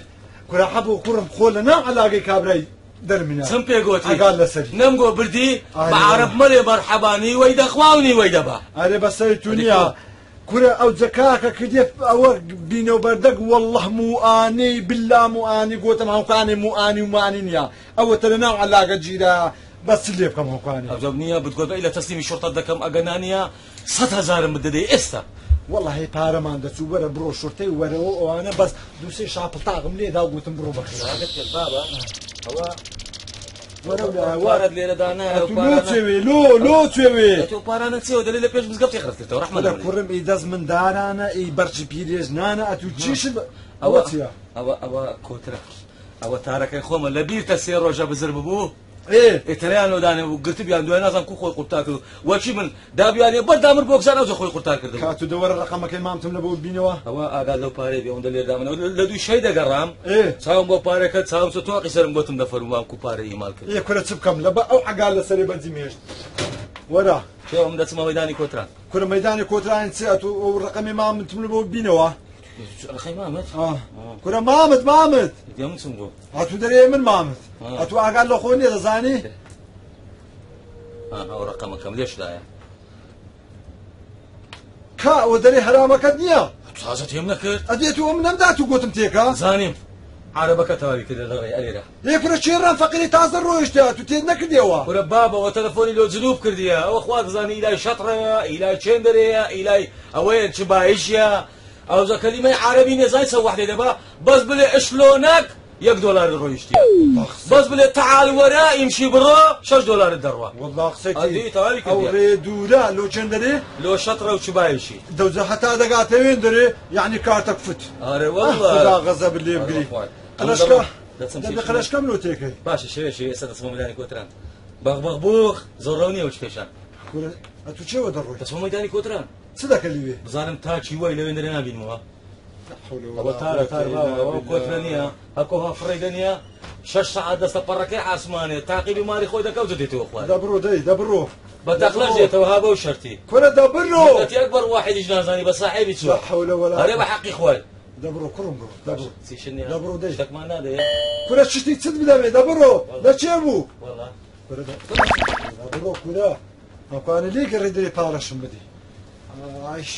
کورە حەبوو کوڕم خۆ لە ناو عەلاگەی کابرای دەرمنا چم پێ گۆتی ئەگات لەسەری نەمگۆ بردی ئارێ. بە عەرەب مەلێ مەرحەبا نیوەی دەخوا و نیوەی دەبا ئەرێ بەسەری تو نییە کورە ئەو جەکاکە کردێ ئەوە بینەوە بەردەک والله موئانی بالله موئانی گوتم هەوکانی موئانی و موئانی نییە ئەوە تە لە ناو عەلاگە گیرا بەس چ لێ بکەم هەوکانی ئەو نییە بتگۆت بە ئیلە تەسلیمی شوڕتە دەکەم ئەگە نانیە 100 هەزارم بدەدەی ئێستا والله پارەمان دەچوو وەرە بڕۆ شورتەی وەرەوە ئەوانە بەس دووسێ شاپڵتاقم لێدا و گوتم بڕۆ بەخێر بابا ئەوە وەرە پارەت لێرە دانایە لۆ چێوێ لۆ لۆ چێوێ تۆ پارانە چێوە دەلێ لە پێش مزگەفتی خرت کردەوە ڕەحمە لە کوڕم ئی دەست مندارانە ئی بەرچی پیرێژنانە ئەتوو چیشت ئەوە چییە ئەوە ئەوە کۆترە ئەوە تارەکەی خۆمە لە بیرتە سێ ڕۆژە بزر ببوو ئێ ئێتەریان لۆدانێ بوو گرتبیان دوای نازانم کو خۆی قورتار کرد وەچی من دابیانێ بەردامر بۆ بزان ئەوجە خۆی قورتار کردم کاتو دەوەرە ڕقەمەکەی مامتم لە بۆ بینەوە ئەوە ئاگات لەو پارەی بێ ئەوەندە لێردامنەوە لە دوو شەی دەگەڕام ئێ چاوم بۆ پارەکە چاوم چۆ تۆقی سەرم گوتم دەفەرموام کو پارە ئیمال کرد ئێ کورە چ بکەم لە بە ئەو عەگال لەسەرێ بەجیم هێشت وەرە چێوم دەچمە مەیدانی کۆتران کورە مەیدانی کۆتران چ ئەتوو ئەو ڕقەمی مامتم لە بۆ بینەوە ڕقەی مامت کورە مامت مامت دێ من چم بۆ ئەتوو دەرێ من مامت ئەتوو ئاگات لە خۆ نییە دەزانی ئەو ڕقەمەکەم لێشدایە کا ئەوە دەرێ هەرامەکەت نییە تازە تێم نەکرد ئەدێ تو ئەم نەمدات و گوتم تێکە زانیم عەرەبەکە تەواوی کرد لە ڕێ ئەلێرە ئێ کورە چێڕان فەقیری تازە ڕۆیشتە تو تێت نەکردیەوە کورە بابەوە تەلەفۆنی لۆ جنوب کردیە ئەوە خوا دەزانی ئیلای شەتڕەیە ئیلای چێندەرەیە ئیلای ئەوەیە چ بایشیە ئەوجا کەلیمەی عەرەبی نێزای چە وەحدێ دەبا بەس بلێ ئشلۆنەک یەک دۆلار ڕۆیشتیە بەس بلێ تەعال وەرا ئیمشی بڕۆ 6 دۆلارت دەڕوا والله قسەکی ئەدی تەواوی ئەو کردیە ڕێ دوورە لۆ چێن دەرێ لۆ شەتڕە و چ بایشی دەوجە هەتا دەگاتەوێن دەرێ یعنی کارتەک فت ئارێ والله خدا غەزەب لێ بگری قەلەشکە دەچم دەبێ قەلەشکەم لۆ تێکەی باشە شەوێ شەوێ ئێستا دەچمە مەیدانی کۆتران بەغ بەغ بوخ زۆر ڕەو نییە وچ پێشان کورە ئەتوو چێوە دەڕۆی دەچمە مەیدانی کۆتران چ دەکە لەوێ بزانم تا چی وای لەوێ دەرێ نابینمەوە ئەوە تارە تار باوە ئەوە کۆترە نییە هەکۆ ها فڕێگە نییە شەش سەعات دەستە پەڕەکەی عاسمانێ تاقیبی ماری خۆی دەکەوتە دێتەوە خوارد دەبڕۆ دەی دەبڕۆ بە دەقلەش دێتەوە ها بەو شەرتی کورە دەبڕۆ ملەتی ئەکبەر واحیدیش نازانی بە ساحێبی چووە لا حول ولا ئەرێ بە حەقی خوای دەبڕۆ کوڕم بڕۆ دەبڕۆ چیشن نییە دەبڕۆ دەی شتێکمان نادەیە کورە شتی چت بدەمێ دەبڕۆ لە چێ بوو والله کورە دەبڕۆ کورە هەمکانە لێ گەڕێ دەرێ پارەشم بدەی ئایش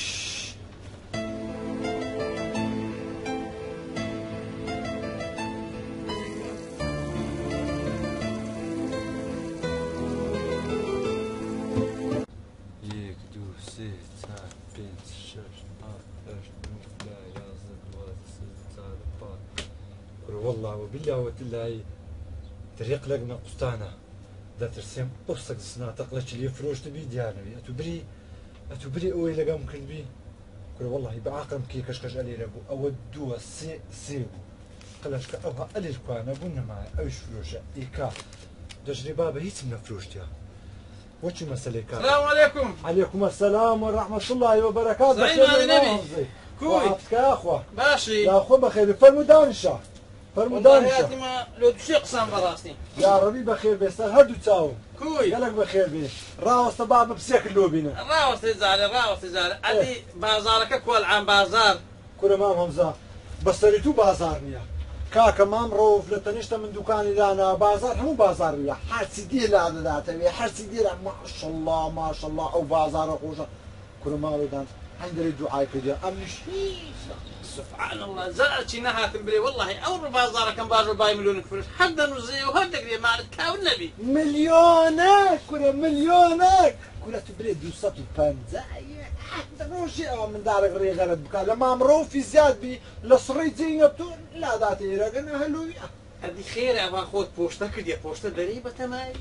یەک دوو سێ چار پێنج شەش حەفت هەشت نۆ دە یازدە دوازدە سێزدە چاردە پازدە کورە والله وبالله وتلای دریق لەگنە قوستانە دەترسێم ئەو سەگ سناتەقلەکی لێ فرۆشتبی دیارنەوی ئەتوو بری ئەتوو بری ئەوەی لەگەم کردبی کورە واللهی بە عاقلم کێ کەشکەش ئەلێرە بوو ئەوە دووە سێ سێ بوو قەلەشکە ئەوها ئەلێر کوانە بوو نەمایە ئەویش فرۆشە ئیکا دەژرێ بابە هیچم نەفرۆشتیا وەچی مەسەلەی کار السلام عليكم عليكم السلام ورحمة الله وبركاته زعيم على النبي. كوي. يا أخوة باشي يا أخوة بخير فرمو دانشا فەرموو دانیشە. هاتیمە لۆ دووسێ قسان بەڕاستی. یاڕەبی بەخێر بێ سەر هەردوو چاوم. کوی؟ گەلەک بەخێر بێ. ڕاوەستە با بپسێکت لۆ بینم. ڕاوەستەی جارێ ڕاوەستەی جارێ. ئەدی بازاڕەکە کوا العام بازاڕ؟ کورە مام هەمزە بە سەری توو بازاڕ نییە. کاکە مام ڕەوف لە تەنیشتە من دوکانی دانا بازاڕ هەموو بازاڕ ویە هەرچی دێ لادەداتەوێ هەرچی دێ لا ماشەڵڵا ماشەڵڵا ئەو بازاڕە خۆشە. کورە ماڵێ دان هەین دەرێ دوعای کردیە ئەمنیش هیچ نا. سبحان اللە جا ئەچی نەهاتم برێ وەڵاهی ئەوڕۆ بازاڕەکەم باش بە بای ملیۆنک فرۆشت هەر دەنوزێ و هەر دەگرێ مالت کاول نەبی. ملیۆنەک کورە ملیۆنەک کورە تو برێ 250 ڕۆژێ ئەوە مندارەک ڕێ غەرەت بکا لە مام ڕەوفی زیاد بی لە سڕەی جێی نەبتۆ لاداتە ئێرەگە نا هەلۆوی ئە. ئەدی خێرە ئەوە خۆت پۆشتە کردیە پۆشتە دەرێی بەتەمای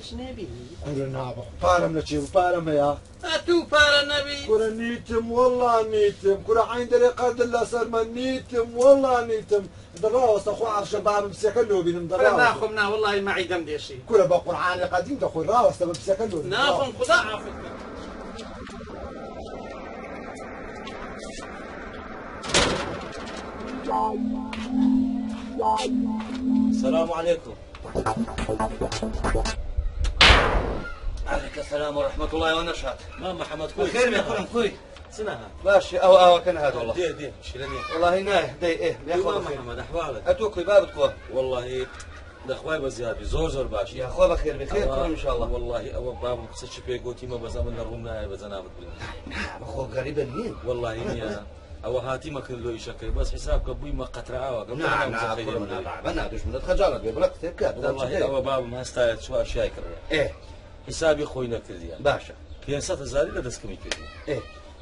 ژنێ بی. کورە نا بەخوا پارەم لە چێ بوو پارەم هەیە. ئەتوو پارە نەبی. کورە نیتم وەڵا نیتم کورە عەین دەرێ قەردت لەسەرمە نیتم وەڵا نیتم دە ڕاوەستە خوا عەفشە بابم سێکە لۆ بینم دە کورە ڕاوەستە. ناخۆم نا وەڵاهی مەعیدەم دێشی. کورە بە قورعانی قەدیم دەخۆی ڕاوەستە بە پسەکە لۆ بینم ناخۆم خودا عەفوت کە. سلام علیکم. عليك السلام ورحمة الله ونشأت ما محمد كوي خير يا كرم كوي سنها ماشي او او كان هذا والله دي دي شيلني والله ناي دي ايه يا اخوان اخوان بخير محمد احوالك اتوكل بابك كوا والله دەخوای بە زیادی زۆر زۆر باشی يا اخوان بخير بخير ئەوە- كرم ان شاء الله والله ئەوە بابم قسە چ پێ گوتی مە بەس ئەمن لە ڕووم نایە بە جەنابت بڵێم اخو غريبا مين والله نییە ئەوە هاتی مەکرد لۆ ئیشەکەی بەس حساب کە بووی مە قەترە ئاوە نعم نعم كرم نعم انا دشمن خجالت بي بلا كتب كات والله ئەوە بابم هەستایە چوار شای کڕیە ايه حسابی خۆی نەکردیە باشا 500 هزاری لە دەستکەمی کردی ايه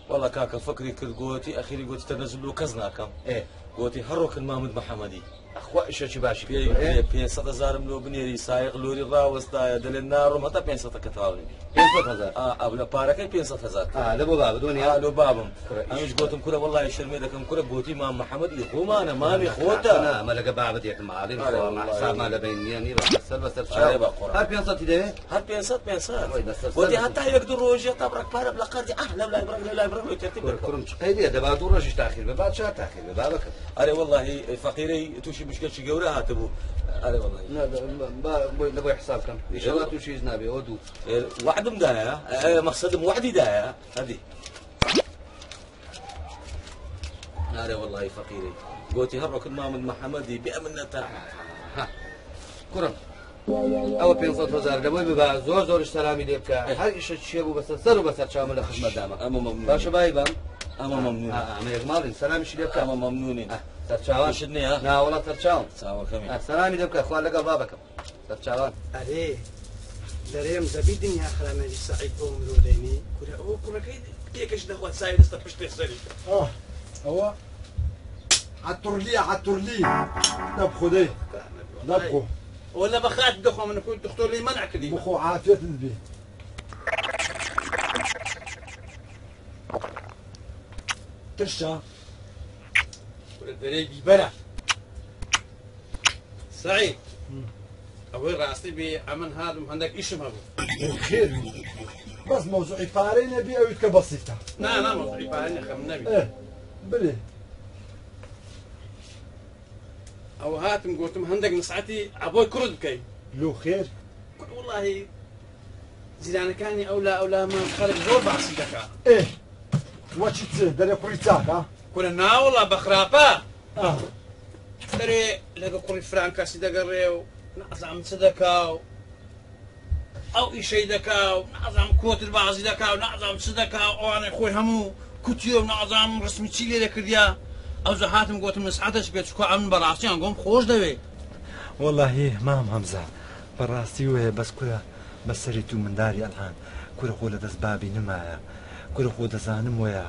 والله کاکە فکری کرد گوتی ئەخیری گوتی تەنەزول لۆ کەس ناکەم ايه گوتی هەر ڕۆکن مامد محەممەدی اخوا ايش باشي پێ ايه 500 هزارم لۆ بنێری سایق لۆری ڕاوەستایە دەلێ ناڕۆم هەتا 500 کە تەواو نەبی 500 هزار ئا لە پارەکەی 500 هزار اه لبو باب دنيا ئا لۆ بابم کورە ئیش ئەمیش گوتم کورە وەڵڵاهی شەرمێ دەکەم کورە گوتی مام محەممەد ئی خۆمانە مامی خۆتە نا ما لقى بابد يا معالي أري ما والله. حساب ما لبين يعني بس بس أري بقرآن. هل 500 دي هەر 500 500 وای بەسەر گوتی سەر. هەتا یەک دوو ڕۆژێ تا بڕک پارە لە قەرزی ئاه لەم لای بڕک لەو لای بڕک لەو تەرتیب دەکەم. كرم قيدي دابا دوو ڕۆژیش تاخير بە بادشاه تاخير بە بابەکە ئەرێ وەڵڵاهی فەقیرەی تووشی مشکلێکی گەورە هاتبوو ئەرێ وەڵڵاهی نا لە بۆی حساب کەم ئیشەڵا تووشی هیچ نابێ ئەوە دوو وعدم دایە مەقسەدم وعدی دایە هەدی ئارێ وەڵڵاهی فەقیرەی گوتی هەر ڕۆکن مامد محەممەدی بێ منەتە کوڕم ئەوە 500 هزار لە بۆی ببا زۆر زۆرش سەلامی لێ بکە هەر ئیشە چێ بوو بەسەر سەر و بەسەر چاومە لە خزمەت دامە ئەمە مەمنون باشە بای بام ئەمە مەمنون ئەمە یەک ماڵین سەلامیشی لێ بکە ئەمە مەمنونین سەرچاوان ئیشت نییە ناوەڵا سەرچاوم چاوەکەمی سەلامی لێ بکە خوا لەگەڵ بابەکەم سەرچاوان ئەرێ دەرێم دەبی دنیا خرامێنی سەعید بۆ مرۆ دەینی کورە ئەوە کوڕەکەی پێکەش دەخوات ساوی دەستە پشتێ سەری اه ئەوە عەتورلی عەتورلی دەبخۆ دەی دەبخۆ ولا بەخات دەخۆ من کوی دکتۆر لێی مەنع کردی بخۆ عافیەتت بێ. ترشە کورە دەرێ بیبەرە سەعید ئەوەی ڕاستی بێ ئەمن هاتم هەندێک ئیشم هەبوو. خێر بەس مەوزوعی پارەی نەبی ئەویت کە بەسیتە. نا نا مەوزوعی پارە نییە خەم نەبی. ئێ بلێ. ئەوە هاتم گوتم هەندێک نسعەتی عەبۆی کوڕت بکەی. لۆ خێر؟ کوڕ وەڵاهی جیرانەکانی ئەولا ئەولامان خەڵک زۆر باسی دەکا. ئێ وەچی چ دەرێ کوڕی چاکە؟ کورە ناوەڵا بە خراپە. دەرێ لەگە کوڕی فران کەسی دەگەڕێ و نازانم چ دەکا و ئەو ئیشەی دەکا و نازانم کۆتر بازی دەکا و نازانم چ دەکا و ئەوانەی خۆی هەموو کوتیە و نازانم ڕسمی چی لێ دەکردیا. ئەوجا هاتم گوتم نسعەتەش بێت چکە ئەمن بەڕاستیان گۆم خۆش دەوێ. وەڵاهی مام هەمزە بەڕاستی وەیە بەس کورە بەسەری تو منداری ئەلحان کورە خۆ لە دەست بابی نمایە کورە خۆ دەزانم وەیە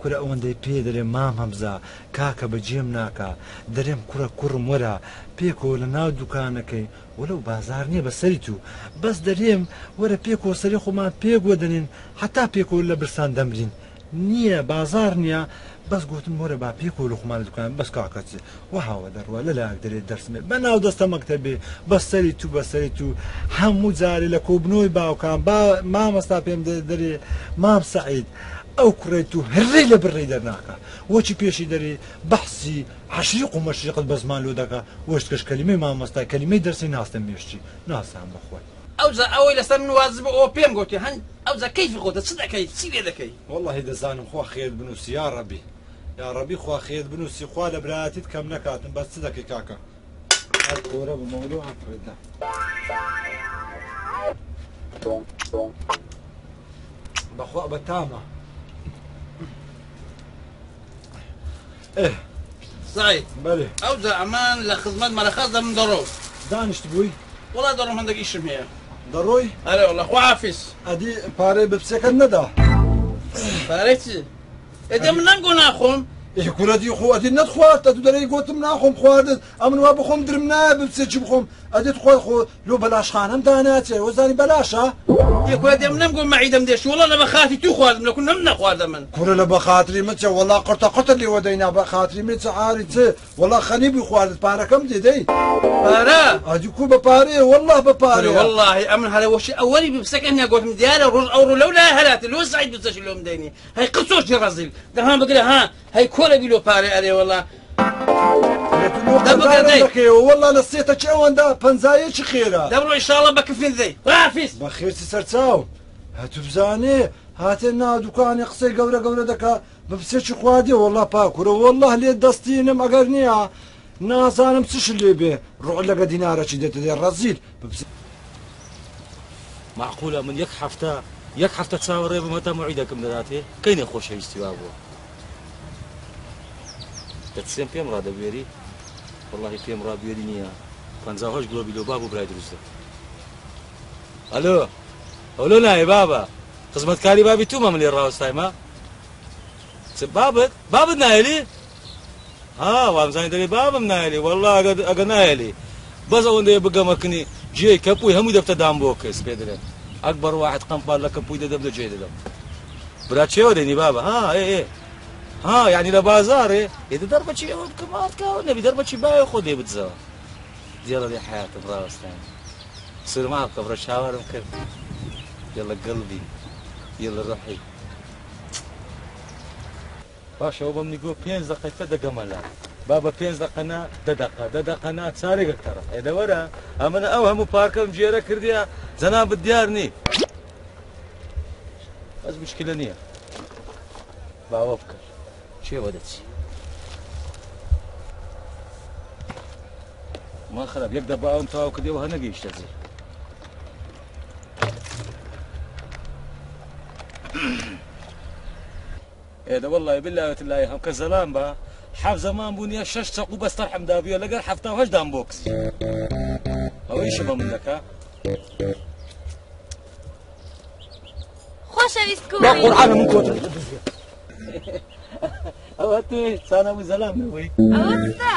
کورە ئەوەندەی پێ دەرێم مام هەمزە کاکە بە جێم ناکا دەرێم کوڕە کوڕم وەرە پێکەوە لە ناو دوکانەکەی وەلەو بازار نییە بەسەری تو بەس دەرێم وەرە پێکەوە سەری خۆمان پێکوە دەنێن هەتا پێکەوە لە برسان دەمرین نییە بازار نییە بەس گوتم وەرە با پێکەوە لە خۆمان لە دوکان بەس کاکە چ وەهاوە دەڕوا لە لایەک دەرێ دەرسمێ بە ناو دەستە مەکتەبێ بەسەری تو بەسەری تو هەموو جارێ لە کۆبنەوەی باوکان با مامەستا پێم دەرێ مام سەعید ئەو کوڕەی تو هەرێی لە بڕی دەرناکا وەچی پێشی دەرێ بەحسی عەشریق و مەشریقت بە زمان لۆ دەکا وەشتکەش کەلیمەی مامۆستای کەلیمەی دەرسی ناستە مێشکی ناسام بەخوای. ئەوجا ئەوەی لەسەر من وازب بوو ئەوە پێم گۆتی هەن ئەوجا کەیفی خۆتە چ دەکەی چی لێ دەکەی. وەڵاهی دەزانم خوا خێرت بنوسی یاڕەبی یاڕەبی خوا خێرت بنوسی خوا لە برایەتیت کەم نەکاتن بەس چ دەکەی کاکە هەر کۆرە بمەوە لۆ ئافرەت دا. بەخوا بەتامە ئێ سعید بەێ ئەوجا ئەمان لە خزمەت مەرەخەس دەبم دەڕۆم. دانیشت بووی؟ وەڵا دەڕۆم هەندێک ئیشم هەیە. دەڕۆی؟ ئەرێ وەڵا خواحافیز. ئەدی پارەی بپسەکەت نەدا؟ پارەی چی؟ ئێ دە من نەمگۆ ناخۆم. ئێ کورە دی خۆ ئەدی نەتخوارد ئەتو دەرێی گۆتم ناخۆم خواردت ئەمن وا بخۆم درم نایە بپسێ چی بخۆم ئەدی تخوا خۆ لۆ بەلاشخانەم داناچێ وەزانی بەلاشە؟ ئێ کورە دە من نەمگۆ مەعیدەم دێشت وەڵا لە بەخاتی تو خواردم لە کو نەم نەخواردە من. کورە لە بەخاتری من چە وەڵا قرتە قرتە لێوە دەینا بەخاتری من چ عاری چ وەڵا خەنی بووی خواردت پارەکەم دێ دەی. پارە؟ ئەدی کو بە پارەیە وەڵا بە پارەیە. کورە وەڵاهی ئەمن هەرە وەشی ئەوەلی بپسەکە نیا گۆتم دیارە ڕۆژ ئەوڕۆ لەو لایە هەراتێ لۆ سەعید بپسەشی لۆم دەینی هەی قرچۆکی ڕەزیل دە ها بگرە ها هەی کۆرە بی لۆ پارەی ئەرێ وەڵا دە بگرە دەی. وەڵا لە سێتە چ ئەوەندە پەنجایەکی خێرا. دە بڕۆ ئیشاڵا بە کفن دەی خواحافیز. بە خێرچی سەرچاو هەتوو بزانێ هاتێ نا دوکانێ قسەی گەورە گەورە دەکا بپسێکی خواردیە وەڵا پاکورە وەڵا لێت دەستینم ئەگەر نییە نازانم چش لێ بێ ڕۆع لەگە دینارەکی دێتە دێ ڕەزیل بپسێ. مەعقولە من یەک هەفتە یەک هەفتە چاوەڕێ بم هەتا موعیدەکم دەداتێ کەی نە خۆشەویستی وا بووە دەتسێم پێم ڕادەبوێری وەڵاهی پێم ڕابوێری نییە 58 گلۆبی لۆ باب و برای دروست دەکەم ئەلۆ ئەولۆ نایە بابە خزمەتکاری بابی تومە من لێ ڕاوەستایمە چ بابت بابت نایەلی ها وامزانی دەبێ بابم نایەلی والله ئەگە ئەگە نایەلی بەس ئەوەندەیە بگەمە کنی جێی کەپووی هەمووی دەبتە دام بۆ کەس پێ دەرێن ئەکبەر واحد قەمپار لە کەپووی دەدەم لە جێی دەدەم برا چێوە دێنی بابە ها ئێ ئێ ها یعنی لە بازارێ ئێ دە دەربەچی ئەوە بکەم ئاتکاوە نەبی دەربەچی باوێ خۆ لێ بدزەوە دێڵە لێ حیاتم ڕاوەستان سورما بکە بڕۆ چاوارم کرد یەڵە گڵبی یەڵە ڕحی باشە ئەوە بەمنی گۆ پێنج دەقەی تر دەگەمە لا بابە پێنج دەقە نا دە دەقە دە دەقە نا چارێگەک تەڕە ئێ دەوەرە ئەمنە ئەو هەموو پارکەم گێرە کردیە جەنابت دیار نی بەس مشکلە نییە باوە بکە چێوە دەچی ما خراپ یەک دەباوم تەواو کردەوە هەنەگەیشتە جێ ئێ دە وەڵڵای باللە تلای هەم کە زەلام بە حەف زەمان بوو نیە شەش چەقوو بەس تەرحم دابووە لەگەر 78 دام بۆکس ئەوە ئیشە بە من دەکا خۆشەویست بە قورعان من کۆتر ئەوە توێ سانە بوو زەلام نەبووی ئەوە ستە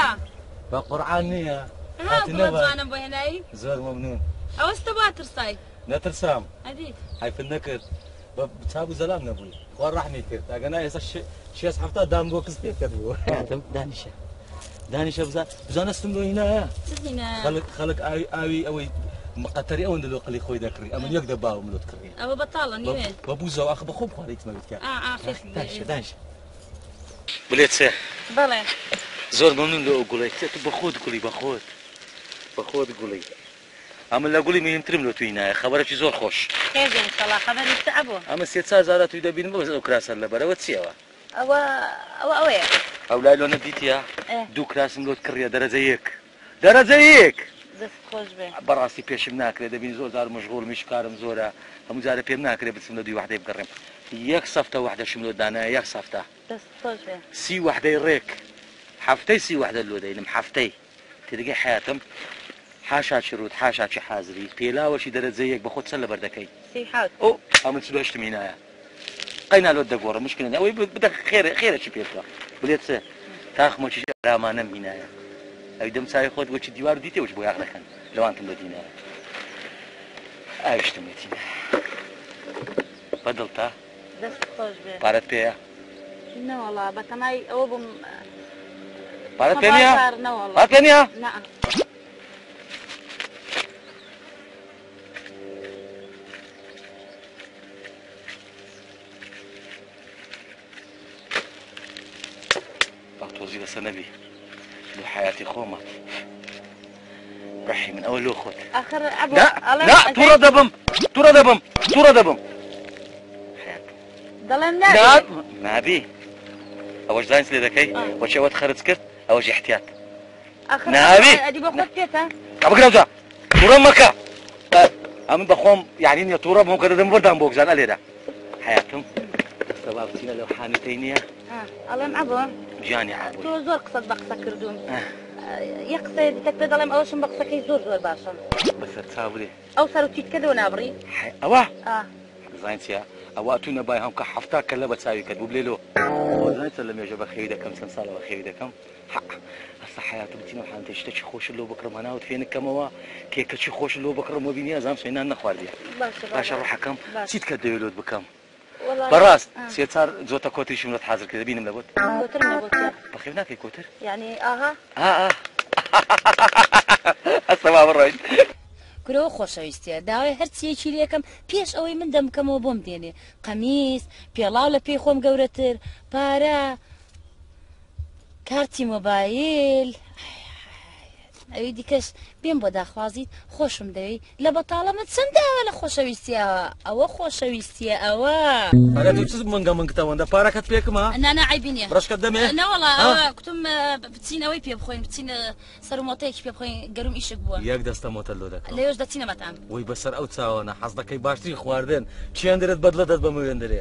بە قورعان نییە ها گوڵە جوانم بۆ هێنایی زۆر مەمنون ئەوە ستە بۆ ترسای نەترسام ئەدی حەیفت نەکرد بە چابوو زەلام نەبووی خوا ڕەحمی کرد ئەگەر نا ئێستا شێست حەفتا دام بۆ کز پێ کرد بوو هاتم دانیشە دانیشە بزان بزانە ستم لۆ هینایە خەڵک خەڵک ئاوی ئاوی ئەوەی قەتەری ئەوەندە لۆ قلی خۆی دەکڕی ئەمن یەک دەباوم لۆت کڕی ئەوە بەتاڵە نیوێ بە بوزەوە ئاخ بە خۆم خواردیتمە بتکە دانیشە دانیشە بلێ چێ بەڵێ زۆر مەمنون لۆ ئەو گوڵەی تۆ بەخۆت گوڵی بەخۆت بەخۆت گوڵی ئەمن لە گوڵی مهمترم لۆ توی نایە خەبەرەکی زۆر خۆش. خێر بێ انشاڵا خەبەری چ ئەبوو. ئەمن سێ چار جارە توی دەبینم بەس ئەو کراسەت لەبەرە وە چیە ئەوە. ئەوە ئەوە ئەوەیە. ئەو لای لۆ نەدیتیە دوو کراسم لۆت کڕیە دەرەجە یەک دەرەجە یەک. دەست خۆش بێ. بەڕاستی پێشم ناکرێ دەبینی زۆر جار مشغوڵم ئیش کارم زۆرە هەموو جارێ پێم ناکرێ بچم لە دووی وەحدەی بگەڕێم یەک سەفتە وەحدەشم لۆ دانایە یەک سەفتە. دەست خۆش بێ. سی وەحدەی ڕێک هەفتەی سی وەحدەت لۆ دەینم هەفتەی. تێدەگەی حەیاتم؟ حاشاکی ڕووت حاشاکی حازری پێلاوەکی دەرەجە یەک بەخۆت چەند لەبەر دەکەی؟ 37. ئۆ ئەمن 48م هینایە قەینا لۆت دەگۆڕم مشکلە نیە ئەوەی بدە خێرە خێرەکی پێ بکە بلێ چ تاخمەکیش ئارامانەم هینایە ئەوی دەم چاوی خۆت وەکی دیوار دیتێ وەکی بۆیاخ دەکەن لەوانتم لۆت هینایە ئاویشتم لێت هینایە بەدڵتە؟ دەست خۆش بێ. پارەت پێیە؟ نەوەڵا بەتەمای ئەوە بووم. پارەت پێ نییە؟ پارەت پێ نییە؟ نا. تۆزی لەسەر نەبی لۆ حەیاتی خۆمە ڕەحی من ئەوە لۆ خۆت ئاخر عەبۆ نا ئەڵێم نا توڕە دەبم توڕە دەبم توڕە دەبم دەڵێم نا نابێ نابی ئەوەش زانست لێ دەکەی وەچ ئەوەت خەرج کرد ئەوەش احتیاط ئاخر نابی ئەدی بۆ خۆت پێتە کە بگرەوە توڕە مەکە ئەمن بەخۆم یعنی نیە توڕە بووم کە دەدەم بەردان بۆ گزان ئەلێرە حەیاتم دەستە با بچینە لەو حانوتەی نییە ئەڵێم عەبۆ گیانی عەبۆی تۆ زۆر قسەت بە قسە کردووم یە قسەیە دیتەک پێ دەڵێم ئەوەشم بە قسەکەی زۆر زۆر باشە بەسەر چاو بێ ئەو سەر و تیتکە لۆ نابڕی ئەوە زانین چیە ئەوە ئەتوو نەبای هەمکە 70 کەلە بە چاوی کەت بوو بلێ لۆ ئەوە زانین چەند لە مێژە بەخێوی دەکەم چەند ساڵە بەخێوی دەکەم هەستا حەیاتم بچینەوە حانتە شتەکی خۆشت لۆ بکڕم هەناوت فێنک کەمەوە کێکەکی خۆشت لۆ بکڕم وەبینی ئەزانم سوێ نان نەخواردیە باشە ڕۆحەکەم چیت کە دەوێ لۆت بکەم بەڕاست سێ چار جۆتە کۆتریشم لۆت حازر کرد بینم لەبۆت کۆترم لەبۆت بەخێو ناکەی کۆتر یعنی ئاها ئا هەستە با بڕۆین. کورەوە خۆشەویستیە داوای هەرچیەکی لێکەم پێش ئەوەی من دەم بکەمەوە بۆم دێنێ قەمیس پێڵاو لە پێی خۆم گەورەتر پارە کارتی مۆبایل ئەوی دیکەش بێم بۆ داخوازیت خۆشم دەوێی لە بەتاڵە من چەند داوا لە خۆشەویستیەوە ئەوە خۆشەویستیە ئەوە. ئەرێ تۆ چ منگە منگتەوەندە پارەکەت پێکمە؟ نا نا عەیبی نییە. ڕەشکەت دەمێ؟ نەوەڵا ئەوە کوتم بچین ئەوەی پێ بخۆین بچین سەر و مۆتەیەکی پێ بخۆین گەروم ئیشک بووە. یەک دەستە مۆتە لۆ دەکەم. لەوێش دەچینە مەتعەم. وەی بەسەر ئەو چاوانە حەز دەکەی باشترین خواردن چێندرت بەدڵە دەت بەمە وێندرێ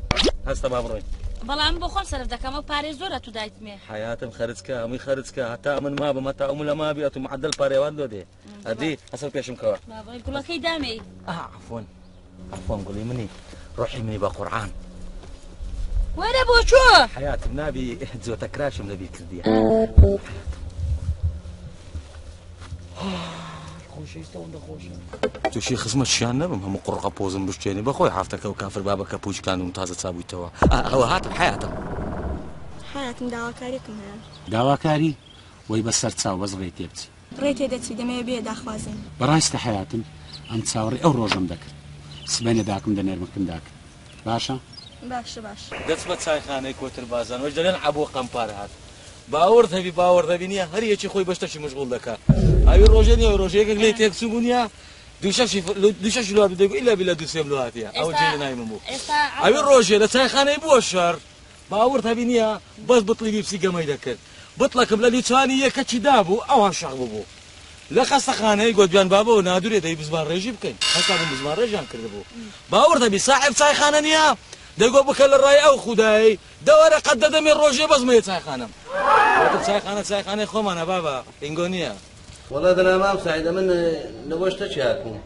هەستە با بڕۆین. بەڵام من بۆ خۆم سەرف دەکەم ئەو پارەی زۆرە تو دایتمێ. حەیاتم خەرج کە هەمووی خەرج کە هەتا ئەمن مابم هەتا ئەو ملە مابی ئەتوو معەدەل پارەیەوات لۆ دێ ئەدی هەسەر پێشم کەوە. با بڕۆین گوڵەکەی دامێی. ئا عەفوەن عەفوەن گوڵی منی ڕۆحی منی بە قورعان. وەرە بۆ کوێ؟ حەیاتم نابی جۆتە کراشم لەبیر کردیە. خۆشەویستە ئەوەندە خۆشە. تووشی خزمەت شیان نەبم هەموو قوڕقە پۆزم بشکێنی بەخۆی هەفتەکە و کافر بابەکە پوچکاندم تازە چابوویتەوە ئەوە هاتم حەیاتم. حەیاتم داواکاریەکم هەیە. داواکاری؟ وەی بەسەر چاو بەس ڕێی تێ بچی. ڕێی تێ دەچی دەمەوێ بێ داخوازیم. بەڕاستە حەیاتم ئەم چاوەڕێی ئەو ڕۆژەم دەکرد سبەینێ داکم دەنێرمە کن داکت باشە؟ باشە باشە. دەچمە چایخانەی کۆتربازان وەش دەلێن عەبۆ قەمپار هات باوەڕت هەبی باوەڕ دەبی نیە هەر یەکی خۆی بە شتەکی مشغوڵ دەکا ئەوی ڕۆژێ نیە ڕۆژێ یەکێک لێی تێک چوو نیە دوو شەشی لۆ هات دەیگو ئیلا بیلا دوو سێم لۆ هاتیە ئەوە جێ لە ناوی من بوو ئەوی ڕۆژێ لە چایخانەی بووە شەڕ باوەڕت هەبی نیە بەس بتڵی بیپسی گەمەی دەکرد بتڵەکم لە لیچانی یەکەکی دابوو ئەوان شەق ببوو لە خەستەخانەی گۆتبیان بابەوە نادورێ دەی بزمان ڕێژی بکەین هەستا بوو بزمان ڕێژیان کردبوو باوەڕت هەبی ساحێب چایخانە نیە دەیگۆ بکە لە ڕای ئەو خودایەی دە وەرەقەت دەدەمێ ڕۆژێ بەس مەیە چایخانەم گۆتم چایخانە چایخانەی خۆمانە بابە ئینگۆ نیە. وەڵا دەنا مام سەعید ئەمن لەوە شتەکی هاتبووم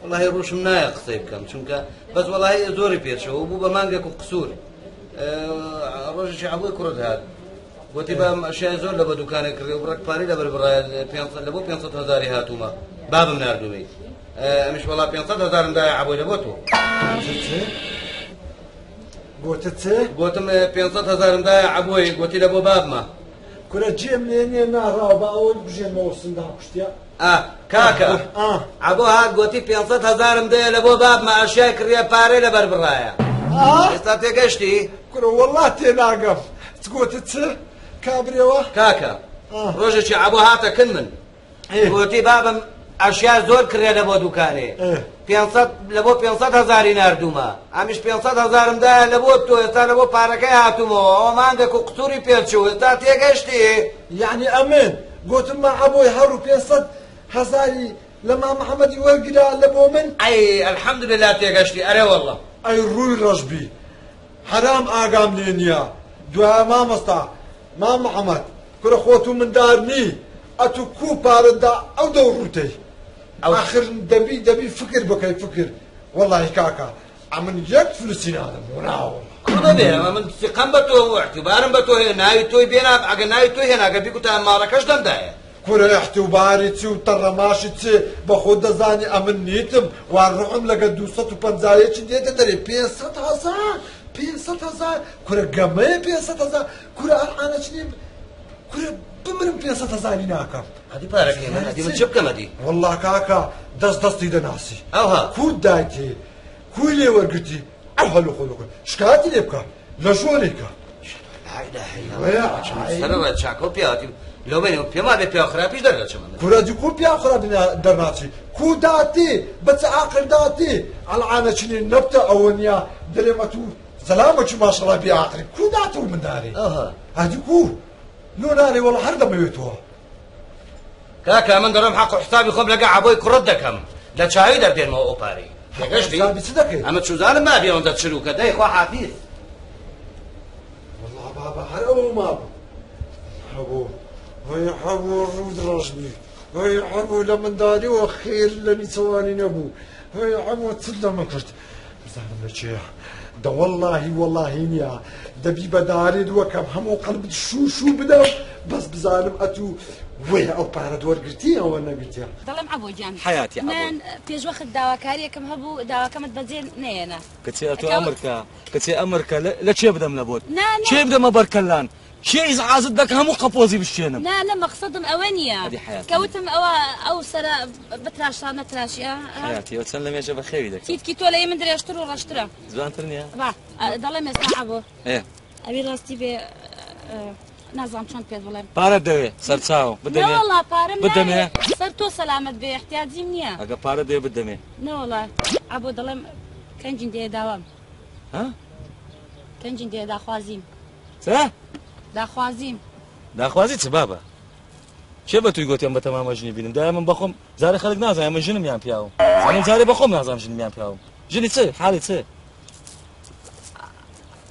وەڵاهی ڕووشم نایە قسەی بکەم چونکە بەس وەڵاهی زۆری پێچەوە بوو بە مانگێک و قسوور ڕۆژێکی عەبۆی کوڕت هات گوتی بام ئەشیای زۆر لە بە دوکانێک کڕی و بڕێک پارەی لەبەر بڕایە لە بۆ 500 هەزاری هاتوومە بابم ناردوومی ئەمیش وەڵا 500 هەزارم دایە عەبۆی لە بۆ تۆ. گوتت چ؟ گوتم 500 هەزارم دایە عەبۆی گوتی لە بۆ بابمە. کورە جێم لێ نییە ناڕاو با ئەوەی بژێنمەوە سندان کوشتیە. ئا کاکە عەبۆ هات گوتی 500 هەزارم دەیە لە بۆ بابمە ئەشیای کڕیە پارەی لەبەر بڕایە. ئێستا تێگەشتی؟ کورە وەڵا تێناگەم چ گوتت چ؟ کابرێوە؟ کاکە ڕۆژێکی عەبۆ هاتە کن من گوتی بابم ئەشیا زۆر کڕێ لە بۆ دوکانێ 500 لە بۆ 500 هەزاری ناردوومە ئەمیش 500 هەزارم دایە لە بۆ تۆ ئێستا لە بۆ پارەکەی هاتوومەوە ئەوە مانگێک و قسووری پێچوو ئێستا تێگەشتی؟ یعنی ئەمن گوتم ما عەبۆی هەر و 500 هەزاری لە مام محەممەدی وەرگرا لە بۆ من؟ ئەی الحەمدللە تێگەشتی ئەرێ وەڵڵا. ئەی ڕووی ڕەش بی حەرام ئاگام لێ نییە دوایە مامۆستا مام محەمەد کورە خۆ تو مندار نی ئەتو کو پارەت دا ئەو دەو ڕوتەی ئاخر دەبی دەبی فکر بکەی فکر وەڵاهی کاکە ئەمن یەک فلوسی نادەم وەناوەڵا. کو دەبێ ئەمە من سیقەم بە تۆ و اعتبارم بە تۆ هەیە ناوی تۆی بێنا ئەگەر ناوی تۆی هێنا گەر بیگوتایە ماڵەکەش دەمدایە. کورە اعتباری چی و تەڕەماشی چی بە خۆت دەزانی ئەمن نیتم وا ڕوحم لەگە 250 یەکی دێتە دەرێ 500 هەزار 500 هەزار کورە گەمەیە 500 هەزار کورە ئەرعانە چنی کورە بمرم 500 هەزاری ناکەم. ئەدی پارەکەی من ئەدی من چ بکەم ئەدی؟ وەڵڵا کاکە دەست دەستی دەناسی ئەوها کوت دایتێ کوی لێ وەرگرتی ئەو هەلو خۆ لەخۆی شکایەتی لێ بکە لە ژۆرێکە. إله إلا الله. سەرەڕای چاکە و پیاوەتی لەو بینەوە پێم وابێ پیاو خراپیش دەردەچم. کورە دی کو پیاو خراپی دەرناچی کو داتی بە چ عاقل داتی ئەلعانە چنی نەبتە ئەوە نییە دەرێمە تو زەلامەکی ماشەڵا بێ عاقلی کو داتە و مندارێ هەدی کو لۆ نارێ وەڵا هەر دەمەوێتەوە. کاکە من دەڕۆم حەق و حسابی خۆم لەگە عەبۆی کوڕت دەکەم لە چاوی دەردێنمەوە ئەو پارەی. تێگەشتی؟ حسابی چ دەکەی؟ ئەمە چوزانم مابێ ئەوەندە چروکە دەی خوا حافیز. وەڵا بابە هەر ئەوە مابوو. هەبوو هەی هەبوو ڕوو ڕەش بی هەی هەبوو لە منداریەوە خێر لە نیچەوانی نەبوو هەی هەبوو چ لە من کرد بزانم لە چێیە دە وەڵاهی وەڵاهی نییە دەبی بە دارێ دووەکەم هەموو قەلبت شوو شوو بدەم بەس بزانم ئەتوو وەیە ئەو پارەت وەرگرتی ئەوە نەگرتیە. دەڵێم عەبۆ گیان حەیاتی عەبۆ. من پێش وەخت داواکاریەکم هەبوو داواکەمت بەجێ نەیەنە. کچێ ئەتۆ ئەمرکە کچێ ئەمرکە لە چێ بدەم لە بۆت نا نا چێ بدەمە بەرکەلان چێ ئیزعازت دەکە هەموو قەپۆزی بشکێنم. نا نا مەقسەدم ئەوە نییە ئەدی حەیاتی. کەوتم ئەوە ئەو سەرە بتراشا نەتراشی ئا ئا. حەیاتی ئەوە چەند لە مێژە بەخێوی دەکەم. تیتکی تۆ لە ئی من درێژتر و ڕەشترە. جوانتر نییە؟ با دەڵێم ئێستا عەبۆ. ئێ. ئەوی ڕاستی بێ نازانم چۆن پێت بڵێم. پارەت دەوێ سەرچاوم بدەمێ. نەوەڵا پارەم بدەمێ. ناوێ سەر تۆ سەلامەت بێ احتیاجیم نییە. ئەگە پارەت دەوێ بدەمێ. نەوەڵا عەبۆ دەڵێم کەنجین دێ داوام. ها؟ کەنجین دێ داخوازیم. چ؟ داخوازیم. داخوازی چ بابە؟ چێ بە توی گوتیان بە تەمامە ژنی بینم دایە من بەخۆم جارێ خەڵک نازانم من ژنم یان پیاوم من جارێ بەخۆم نازانم ژنم یان پیاوم ژنی چ حاڵی چ؟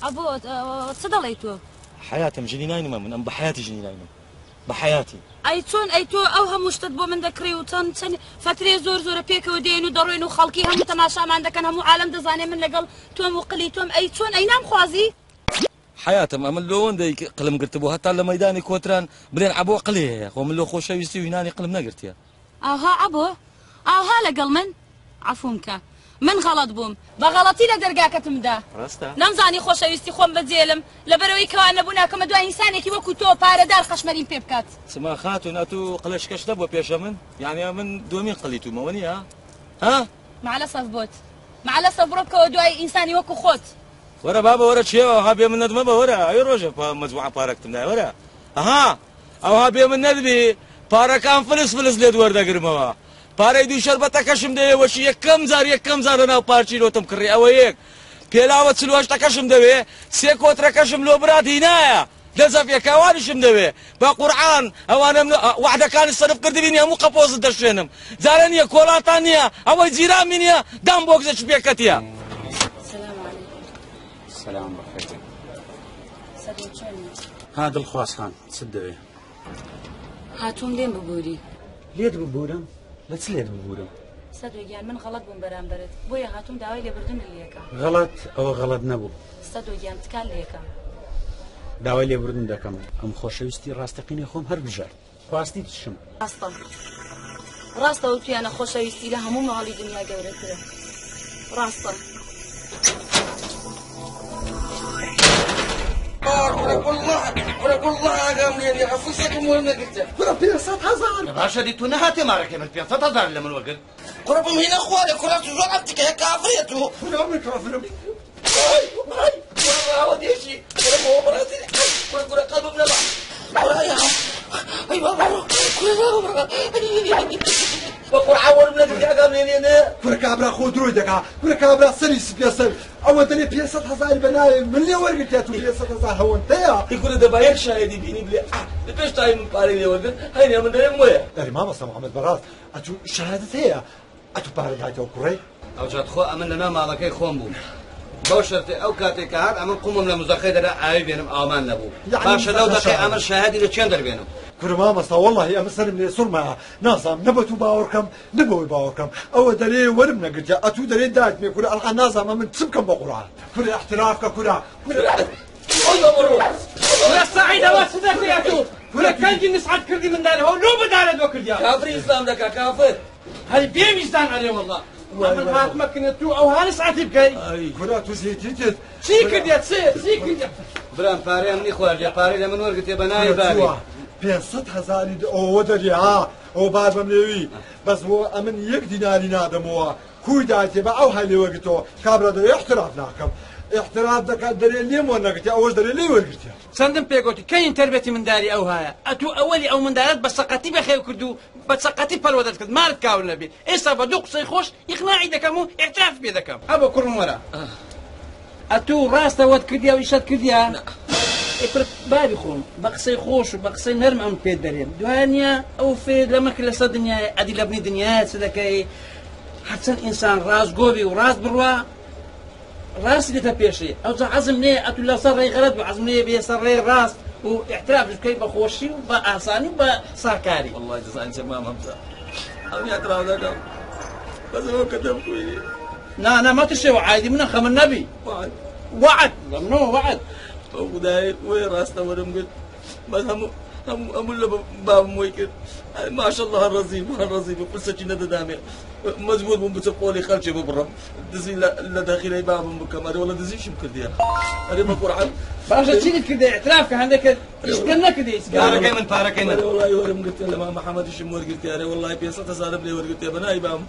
عەبۆ چ دەڵێی تۆ؟ حەیاتم ژنی ناینمە من ئەم بە حەیاتی ژنی ناینم بە حەیاتی. ئەی چۆن ئەی تۆ ئەو هەموو شتت بۆ من دەکڕی و چەند چەند فەترێ زۆر زۆرە پێکەوە دێن و دەڕۆین و خەڵکی هەموو تەماشامان دەکەن هەموو عالەم دەزانێ من لەگەڵ تۆم و قلی تۆم ئەی چۆن ئەی نامخوازی؟ حەیاتم ئەمن لۆ وەندەی قلم گرتبوو هەتا لە مەیدانی کۆتران بلێن عەبۆ قلی هەیە خۆ من لۆ خۆشەویستی و هینانی قلم نەگرتیە. ئاها عەبۆ ئاها لەگەڵ من عەفوم کە من غەڵەت بووم بە غەڵەتی لە دەرگاکەتم دا ڕاستە؟ نەمزانی خۆشەویستی خۆم بەجێلم لەبەرئەوەی کەوا نەبوو ناکەمە دوای ئینسانێکی وەکو تۆ پارەدار قەشمەریم پێ بکات. چما خاتوون ئەتوو قلەشکەش نەبووە پێشە من یانی ئەمن دووەمین قلی توومە وەنیە ها؟ مەعلەسەف بۆت مەعلەسەف بڕۆ بکەوە دوای ئینسانی وەکو خۆت. وەرە بابە وەرە چێوە ئەوها بێ منەت مەبە وەرە ئەوی ڕۆژە مەجموعە پارەکتم دایە وەرە ئەها ئەوها بێ منەت بی پارەکان فلس فلس لێت وەردەگرمەوە پارەی دوو شەربەتەکەشم دەوێ وەکی یەکەم جار یەکەم جار لەناو پارکی لۆتم کڕی ئەوە یەک پێلاوە 48ەکەشم دەوێ سێ کۆترەکەشم لۆ برات هینایە دەزەفێکە ئەوانیشم دەوێ بە قورعان ئەوانەم وعدەکانی سەرف کردبینی هەموو قەپۆزت دەشوێنم جارە نییە کۆڵاتان نییە ئەوەی جیرانمی نییە دام بۆ گزەکی پێکەتیە. سلام علیکم. سلام بەخێر بێن. سەرۆ چۆنی؟ ها دڵخواز خان چت دەوێ؟ هاتووم لێم ببووری. لێت ببوورم؟ لە چ لێت ببوورم؟ سەدۆ گیان من غەڵەت بووم بەرامبەرت بۆیە هاتووم داوای لێبوردنت لێکەم. غەڵەت؟ ئەوە غەڵەت نەبوو. سەدۆ گیان تکات لێکەم. داوای لێبوردن دەکەم ئەم خۆشەویستی ڕاستەقینەی خۆم هەر بژارد خواستی چشم. ڕاستە ڕاستە وتویانە خۆشەویستی لە هەموو ماڵی دنیا گەورەترە ڕاستە. کورە 500 هەزار. باشە دی تو نەهاتێ مارەکەی من 500 هەزار لە من وەگرت. کوڕە بم هینە خوارێ کوڕە تو زۆر ئەم تکەیە کافرێ تو. کورە من کافرم. ئەوە دێشی کوڕە بۆ بەڕاستی کوڕە کوڕە قەلبم نەما. کوڕە ئەی بابا کوڕە بابا بە قورعان وەرم نەگرتی ئاگام لێ نییە نە. کورە کابرا خۆ درۆی دەکا کورە کابرا سەری سپیە سەر ئەوە دەرێ 500 هەزاری بە ناوێ من لێ وەرگرتیا تو 500 هەزار هەوەندەیە. ئی کورە دەبا یەک شاهدی بینی بلێ لە پێش تای من پارەی لێ وەرگرت هەینێ من دەرێم وەیە. ئەرێ مامۆستا محەممەد بەڕاست ئەتوو شەهادت هەیە ئەتوو پارە دایتەوە کوڕەی؟ ئەوجا خۆ ئەمن لەناو ماڵەکەی خۆم بووم بەو شەرتێ ئەو کاتێک کە هات ئەمن قومم لە مزەخەی دەرا ئاوی بێنم ئاوامان نەبوو. باشە لەو دەقەی ئەمن شاهدی لە چێن دەربێنم؟ کورە مامۆستا وەڵڵاهی ئەمە سەرم لێ سوڕمایە نازانم نە بە تو باوەڕکەم نە بەوەی باوەڕکەم ئەوە دەرێ وەرم نەگرتیا ئەتوو دەرێ دایتمێ کورە ئەلعان نازانم ئەمن چ بکەم بە قورعان کورە احتراف کە کورە کورە کورە سەعید ئەوە چ دەکەی ئەتوو کورە کەنجی نسعەت کردی مندارێ هەو لۆ بەدارێت بۆ کردیا. کافری ئیسلام دەکا کافر. هەی بێ ویژدان ئەرێ وەڵڵا ئەمن هاتمە کنە تو ئەو ها نسعەتی بکەی. کورە تو زیتیتت چی کردیا چ چی کردیا؟ برام پارەی ئەمنی خواردیە پارەی لە من وەرگرتێ بە ناوی بابی. 500 هەزاری ئەوە دەرێ ها ئەوە بار بەم لێوی بەس بۆ ئەمن یەک دیناری نادەمەوە کوی دایتێ بە ئەو هەی لێ وەرگرتەوە کابرا دەرێ احتراف ناکەم. احتراف دەکات دەرێ لێم وەرنەگرتیا ئەوەش دەرێ لێی وەرگرتیا. چەندم پێ گۆتی کەین تەربێتی منداری ئەو هایە ئەتوو ئەوەلی ئەو مندارەت بە سەقەتی بەخێو کرد و بە سەقەتی پەروەدەت کرد مارت کاول نەبێ ئێستا بە دوو قسەی خۆش ئیقناعی دەکەم و ئیعترافی پێ دەکەم. ئەبە کوڕم وەرە ئەتوو ڕاستە وەت کردیا و ئیشەت کردیا؟ ئێ کورە بابی خۆم بە قسەی خۆش و بە قسەی نەرم ئەم پێت دەرێم دوایە نییە ئەو فێرت لەمە کرد لەسەر دنیای ئەدی لە بنی دنیایە چ دەکەی هەرچەند ئینسان ڕاستگۆ بی و ڕاست بڕوا ڕاستی دێتە پێشێ ئەوجا عەزم نێ ئەتو لەسەر ڕێی غەلەت بوو عەزم نێ بێ سەر ڕێی ڕاست و ئیعترافش بکەی بە خۆشی و بە ئاسانی و بە ساکاری. وەڵڵای دەزانی چە مام هەمزە ئەم ئیعتراف دەکەم بەس ئەوە کە دەمکوژی. نا نا مەترسێ عایدی منە خەمت نەبی. وەعد. وەعد لەمنەوە وەعد. ئەو خودایە وەی ڕاستە وەرم گرت بەس هەموو هەموو هەموو لە بابم وەی کرد ماشەڵڵا هەر ڕەزی بوو هەر ڕەزی بوو پرسەکی نەدەدامێ مەجبور بووم بچم قۆڵی خەلکێ ببڕم دزی لە دەخیلەی بابم بکەم ئەرێ وەڵا دزیشم کردیە ئەرێ بە قورعان. باشە چیت کردە اعتراف کە هەندێک ئیشکە نەکردی هیچ پارەکەی من پارەکەی من. ئەرێ وەڵای وەرم گرتێ لە مام محەمەدیشم وەرگرتێ ئەرێ وەڵای 500 هەزارم لێ وەرگرتێ بە ناوی بام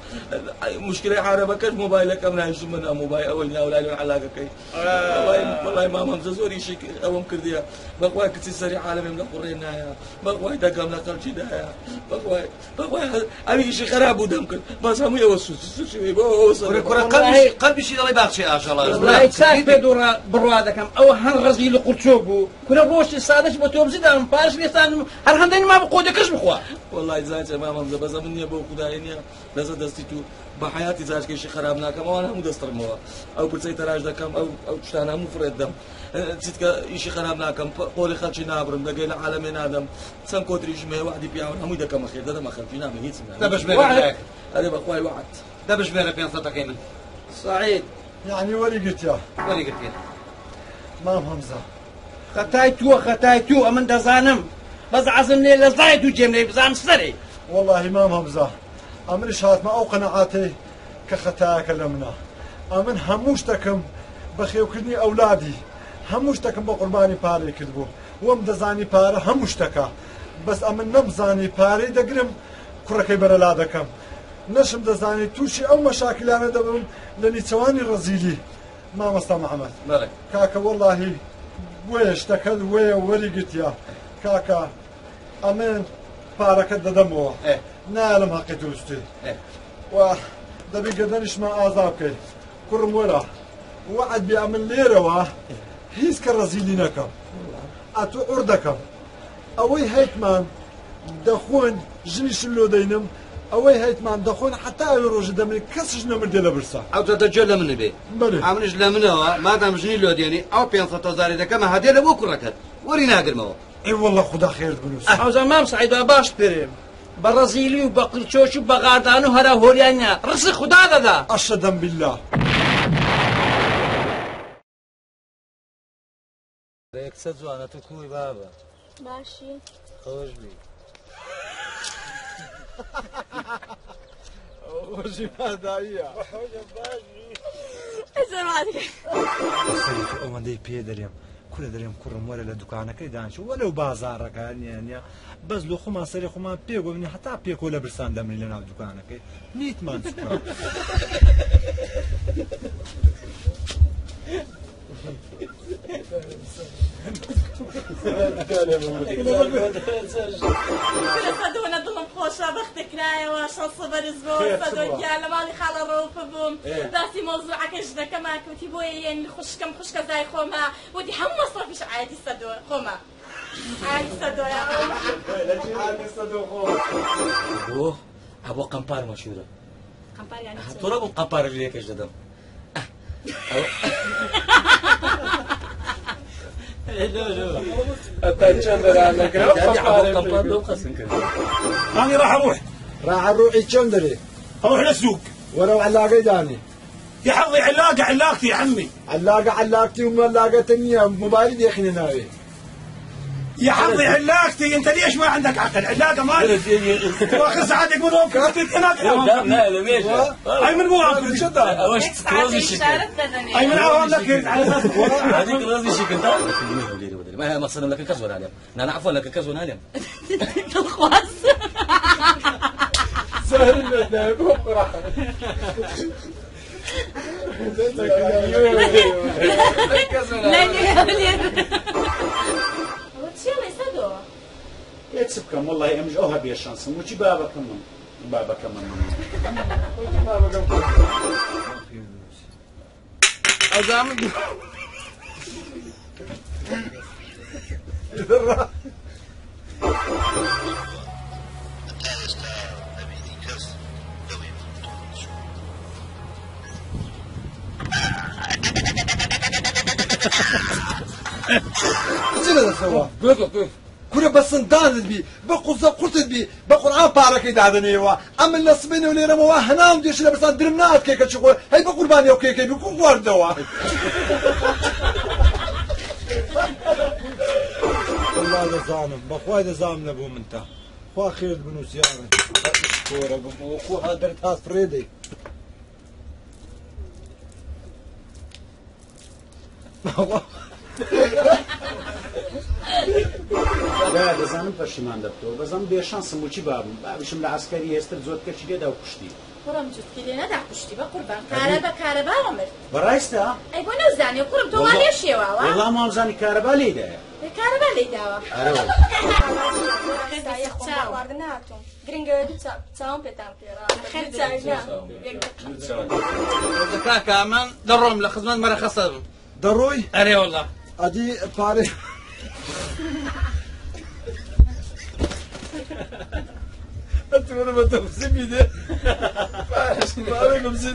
مشکلەی عارەبەکەش مۆبایلەکەم نایشتم بە ناو مۆبایل ئەوەی ناو لای عەلاگەکەی وەڵای وەڵای مام هەمزە زۆر ئیشی ئەوەم کردیە بەخوای کچی سەری عالەمێم لە قوڕێ نایە بەخوای دەگەم لە خەڵکی دایە بەخوای بەخوای ئەوی ئیشی خراپ بوو دەم کرد بەس هەمووی ئەوە سوچ سوچی بۆ ئەوە سەر کورە کورە قەلبیشی قەلبیشی دەڵێ باخچەی ئاژەڵان وەڵای چاک پێ دوڕا بڕوا دەکەم ئەوە هەر ڕەزیل و قورچۆک بوو کورە ڕۆشتی سادەش بە تۆبزی دام پارەش لێ ساندم هەر هەندەی نەمابوو قۆدەکەش بخوا. وەڵای زاچە مام هەمزە بەس ئەمن نییە بۆ خودایە نییە لەسەر دەستی تو بە حەیاتی زاچکەیشی خراپ ناکەم ئەوان هەموو دەستڕمەوە ئەو پرچەی تەراش دەکەم ئەو ئەو شتانە هەموو فڕێت دەم چیتکە ئیشی خراپ ناکەم قۆڵی خەلکی نابڕم دەگەی لە عالەمێ نادەم چەند کۆتریشم هەیە وەعدی پیاون هەمووی دەکەمە خێر دەدەمە خەلکی نامە هیچم دە بژمێرە برایەک. ئەرێ بەخوای وەعد. دە بژمێرە پێنج سەدەکەی من. سەعید. یەعنی وەری گرتیە. وەری گرتیە. مام هەمزە. خەتای تووە خەتای توو ئەمن دەزانم بەس عەزم لێ لە زای دوو جێم لێ بزانم سەرێ. وەڵاهی مام هەمزە ئەمنیش هاتمە ئەو قەناعەتەی کە خەتایەکە لە منە ئەمن هەموو شتەکم بەخێوکردنی ئەولادی هەموو شتەکم بە قوربانی پارەی کردبوو وەم دەزانی پارە هەموو شتەکە بەس ئەمن نەمزانی پارەی دەگرم کوڕەکەی بەرەلا دەکەم نەشم دەزانی تووشی ئەو مەشاکلانە دەبم لە نیچەوانی ڕەزیلی مامۆستا محەمەد بەڵێ کاکە وەڵاهی وەیە شتەکەت وەیە وەری گرتیە کاکە ئەمن پارەکەت دەدەمەوە نایەڵم هەقی دروستی و دەبی گەردەنیشمان ئازا بکەی کوڕم وەرە وەعد بێ ئەمن لێرەوە هیچ کە ڕەزیلی نەکەم ئەتوو عوڕ دەکەم ئەوەی هەیتمان دەخۆن ژنیشم لۆ دەینم ئەوەی هەیتمان دەخۆن حتا ئەوی ڕۆژە دەمرین کەسش نەمردێ لە برسا. ئەوجا دە گوێ لە منە بێ بەلێ. ئەمنیش لە منەوە مادام ژنی لۆ دێنی ئەو 500 هەزاری دەکەمە هەدیە لە بۆ کوڕەکەت وەری ناگرمەوە. ئەی وەڵا خودا خێرت بنووسێ. ئەوجا مام سەعید با باش پێرێم بە ڕەزیلی و بە قرچۆش و بە غاردان و هەرا هۆریان نیە ڕزق خودا دەدا. ئەشەدەم بیللا. ئەرێ کچە جوانە تو کوی بابە؟ باشی. خۆش بی. خۆشی ماداییە. سەری تو ئەوەندەی پێ دەرێم کورە دەرێم کوڕم وەرە لە دوکانەکەی دانیشە وەلەو بازاڕەکە نییە نییە بەس لۆ خۆمان سەری خۆمان پێ گۆبنی هەتا پێکۆ لە برسان دەمری لە ناو دوکانەکەی نیتمان چکە. کورە سەدۆنە دڵم خۆشە بەختە کرایەوە شەسە بەرز بۆ سەدۆ گیان لە ماڵی خاڵە ڕەوفە بووم باسی مەوزوعەکە ژنەکەمان کەوتی بۆیە یەن خوشکم خوشکە زای خۆمە وتی هەموو مەسرەفیش عایەتی سەدۆ خۆمە عایەتی سەدۆیە. بۆ ئەبۆ قەمپار مەشهورە. قەمپار یانی چ؟ تۆ ڕەبوو قەمپارە لێکەش دەدەم. أنا راح أروح. راح أروح كم دري؟ أروح للسوق. ولو علاقة داني. يا حظي علاقة علاقتي يا عمي. علاقة علاقتي وملاقة تنية موبايلي ديخني ناوي. يا حظي علاقتي انت ليش ما عندك عقل؟ علاقه مالي واخر ساعتك من وين كنت هناك. لا لا ليش؟ اي من مو اي من عوام لك على اساس هذيك رازي شكل ما هي مقصد لك كزون عليهم انا عفوا لك كزون عليهم الخواص سهل. ئەوە چیە ڵێ سەدۆ؟ ئێ چ بکەم وەڵڵاهی ئەمش ئەوها بێ شەنسم وچی بابەکەمم بابەکەمم ئەزانم چی لەدەستەوە کورە بە سندانت بی بە قوزە قورتت بی بە قورعان پارەکەی دادەنێیەوە ئەمن لە سبەینەوە لێرەمەوە هەناوم دێشێ لە برسان درم ناهات کێکە چی خۆ هەی بە قوربانی ئەو کێکەی بی کو خواردەوە. وەڵا دەزانم بەخوای دەزانم لە بۆ منتە خوا خێرت بنووسی یاڕێ کۆرە بم ئەوە خۆ هادەرت هات فڕێ دەی. برا دەزانم پەشیمان دەبتەوە بەزەم بێ شانسم وچی بابم بابیشم لە عەسکەری هێستر زۆر کەچی لێدا و کوشتی. کوڕم جوتکی لێ نەدا کوشتی بە قوربان کارەبا کارەباوە مرد. بەڕاستە؟ ئەی بۆ نەوزانێ کوڕم تۆ وا لێ شێواوە؟ وەڵا مامزانی کارەبا لێی دایە. ئێ کارەبا لێی داوە. ئەرێ وەڵا. خواردن ناتوم گرنگە دوو چاوم پێتان پێڕا کاکە من دەڕۆم لە خزمەت مەرەخەسە بم. دەڕۆی؟ ئەرێ وەڵا. ئەدی پارەی ئەتوانم بە تەفسیمی دێ پارەی بمزێ.